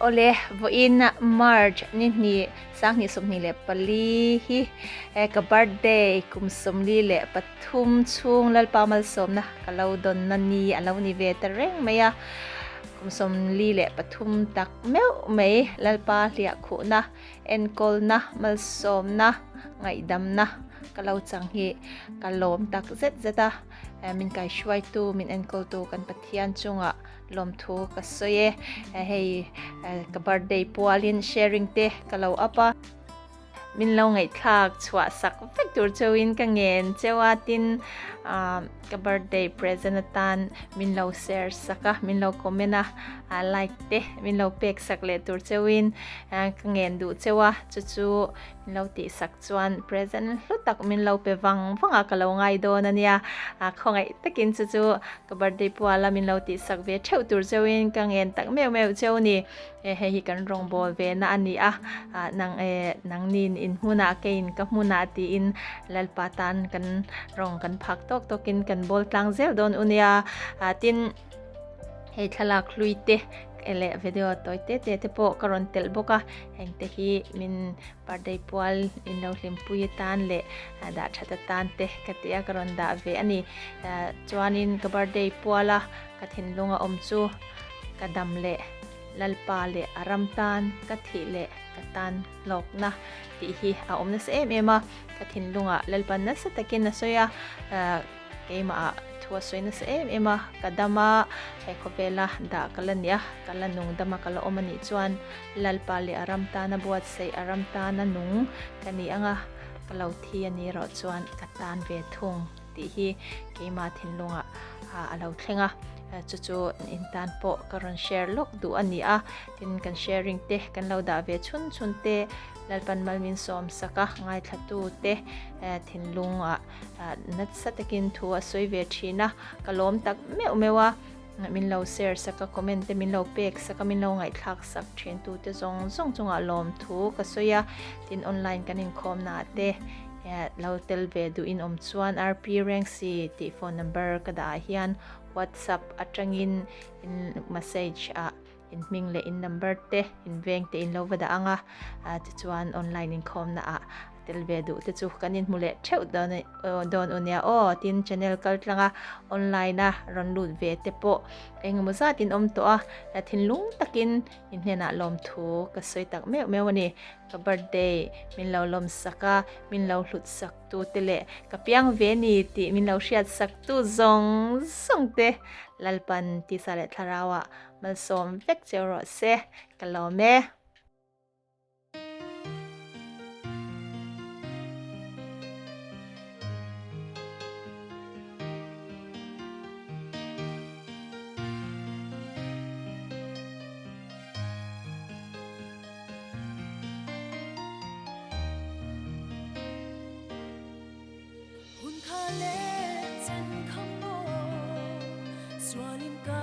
Awle, vawiin March ni hnih sanghnih 24 hi ka birthday kum 43 chhung Lalpa malsawmna ka lo dawnna ni a lo ni ve ta reng mai a. Kum 43 tak meuh mai Lalpa hliahkhuhna, enkawlna, malsawmna, ngaihdamna ka lo chang hi ka lawm tak zet zet a. Min kaihruaitu, min enkawltu kan Pathian chungah Lawmthu ka sawi e, hei ka birthday pualin sharing te ka lo up a, min lo ngaihthlak chhuah sak vek tur cheuhin ka ngen cheu a, tin ka birthday present atan min lo share sak a, min lo comment a, like te min lo pek sak leh tur cheuhin ka ngen duh cheu a, chu chu min lo tih sak chuan present hlu tak min lo pe vang vang a ka lo ngai dawn a nia a khawngaih takin chu chu ka birthday puala min lo tih sak ve theuh tur cheuhin ka ngen tak meuh meuh cheu ni e hei hi kan rawngbâwl ve na a ni a ah nang e nangnin in hmunah keiin ka hmunah tiin Lalpa tan kan rawng kan phak tawk tawkin kan bawl tlang zel dawn u nia ah tin hei thlalak hlui te leh video tawi te te te pawh ka rawn telh bawk a hengte hi min Birthday pual in lo hlimpui atan leh dah that atan te ka ti a ka rawn dah ve a ni. Chuanin ka birthday puala ka thinlung a awm chu ka dam leh Lalpa leh a ram tan ka thih leh ka tan hlawkna tih hi a awm nasa em em a. Ka thinlungah Lalpa nasa takin a sawi a. Keimah ah thu a sawi nasa em em a, ka dam a, he khawvela dah ka la nia, ka la nung dam a, ka la awm a nih chuan Lalpa leh a ram tana buatsaih, a ram tana nung ka ni ang a, ka lo thi a ni erawh chuan ka tan ve thung tih hi keimah thinlungah a lo thleng a, chu chu in tan pawh ka rawn share lawk duh a ni a, tin kan sharing te kan lo dah ve chhun chhun te Lalpan mal min sawm sak a, ngaithlatu te thinlungah Nasa takin thu a sawi ve thin a, ka lawm tak meuh meuh a, min lo share sak a, comment te min lo pek sak a, min lo ngaihthlak sak thin tu te zawng zawng chungah lawm thu ka sawi a, tin online kan inkhawm na ah te lo tel ve duh in awm chuan RP Rengsi tih phone number ka dah ah hian whatsapp atangin in message ah in hming leh in number te in veng te in lo va dah ang a, tichuan online inkhawmna ah tel ve duh te chu kan inhmu leh theuh dawn dawn u nia aw tin channel kal tlang a online a rawn lut ve te pawh engemaw zat in awm tawh a thinlung takin in hnenah lawmthu ka sawi tak meuh meuh a ni ka birthday min lo lawm sak a min lo hlut sak tu te leh ka piang ve ni tih min lo hriat sak tu zawng zawng te Lalpan tisa leh thlarau ah Malsawm vek cheu rawh se, ka lawm e. Hun kha leh chen kha maw sualin ka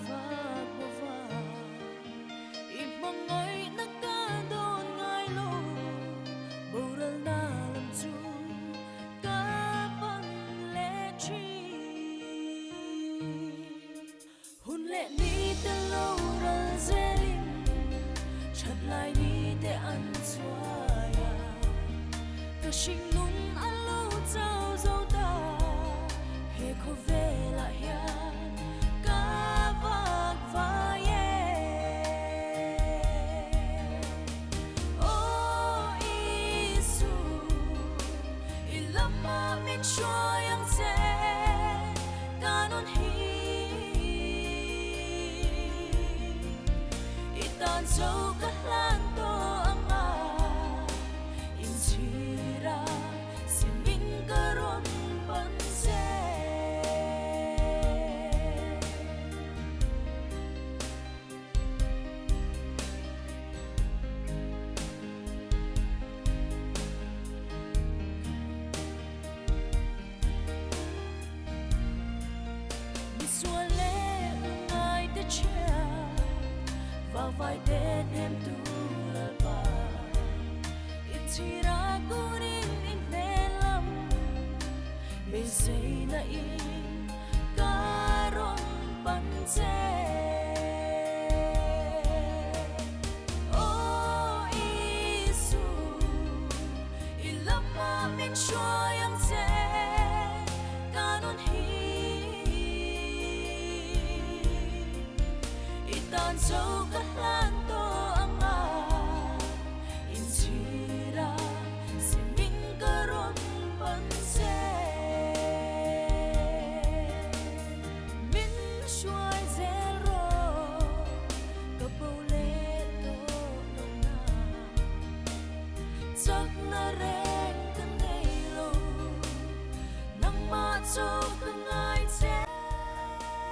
vak maw va i hmangaih.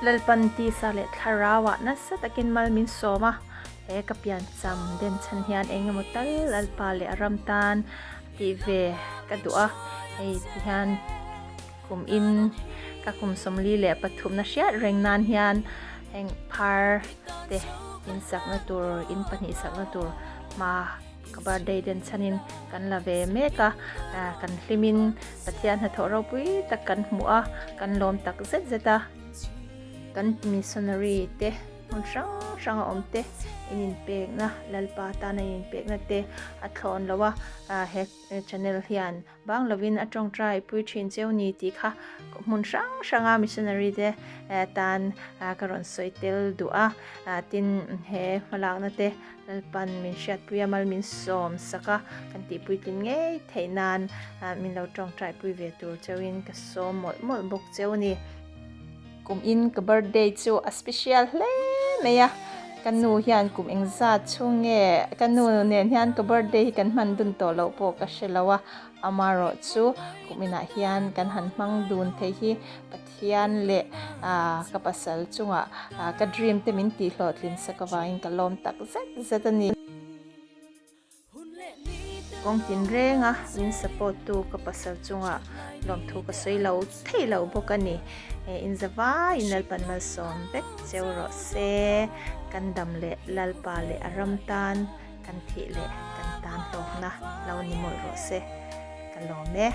Lalpan tisa leh thlarauah nasa takin mal min sawm a, he ka pian cham den chhan hian eng emaw tal Lalpa leh a ram tan tih ve ka duh a, hei ti hian kum in ka kum 43 na hriat reng nan hian heng phar te in sakna tur in pahnih sakna tur hma ka birthday den chhanin kan la ve mek a, kan hlimin Pathian hnathawh ropui tak kan hmuh a, kan lawm tak zet zet a, kan missionary te hmun hrang hrang a awm te in inpekna Lalpa tana in inpekna te a thlawn lo a, he channel hian bang lovin a tawngtai pui thin cheu ni tih kha hmun hrang hranga missionary te tan ka rawn sawi tel duh a, tin he hmalakna te Lalpan min hriatpui a, mal min sawm sak a, kan tihpuitlin ngei theih nan min lo tawngtaipui ve tur cheuhin ka sawm mawlh mawlh bawk cheu a ni. Kum in ka birthday chu a special hle mai a, ka nu hian kum engzat chhung nge ka nu nen hian ka birthday hi kan hman dun tawh loh pawh ka hre lo a, amarawh chu kum inah hian kan han hmang dun thei hi Pathian leh ka pasal chungah ka dream te min tih hlawhtlin sak avangin ka lawm tak zet zet a ni. Kawng tinrenga min support tu ka pasal chungah lawmthu ka sawi lo thei lo bawk a ni. Inzavaiin Lalpan malsawm vek cheu rawh se. Kan dam leh Lalpa leh a ram tan kan thih leh kan tan hlawkna lo ni mawlh rawh se. Ka lawm e.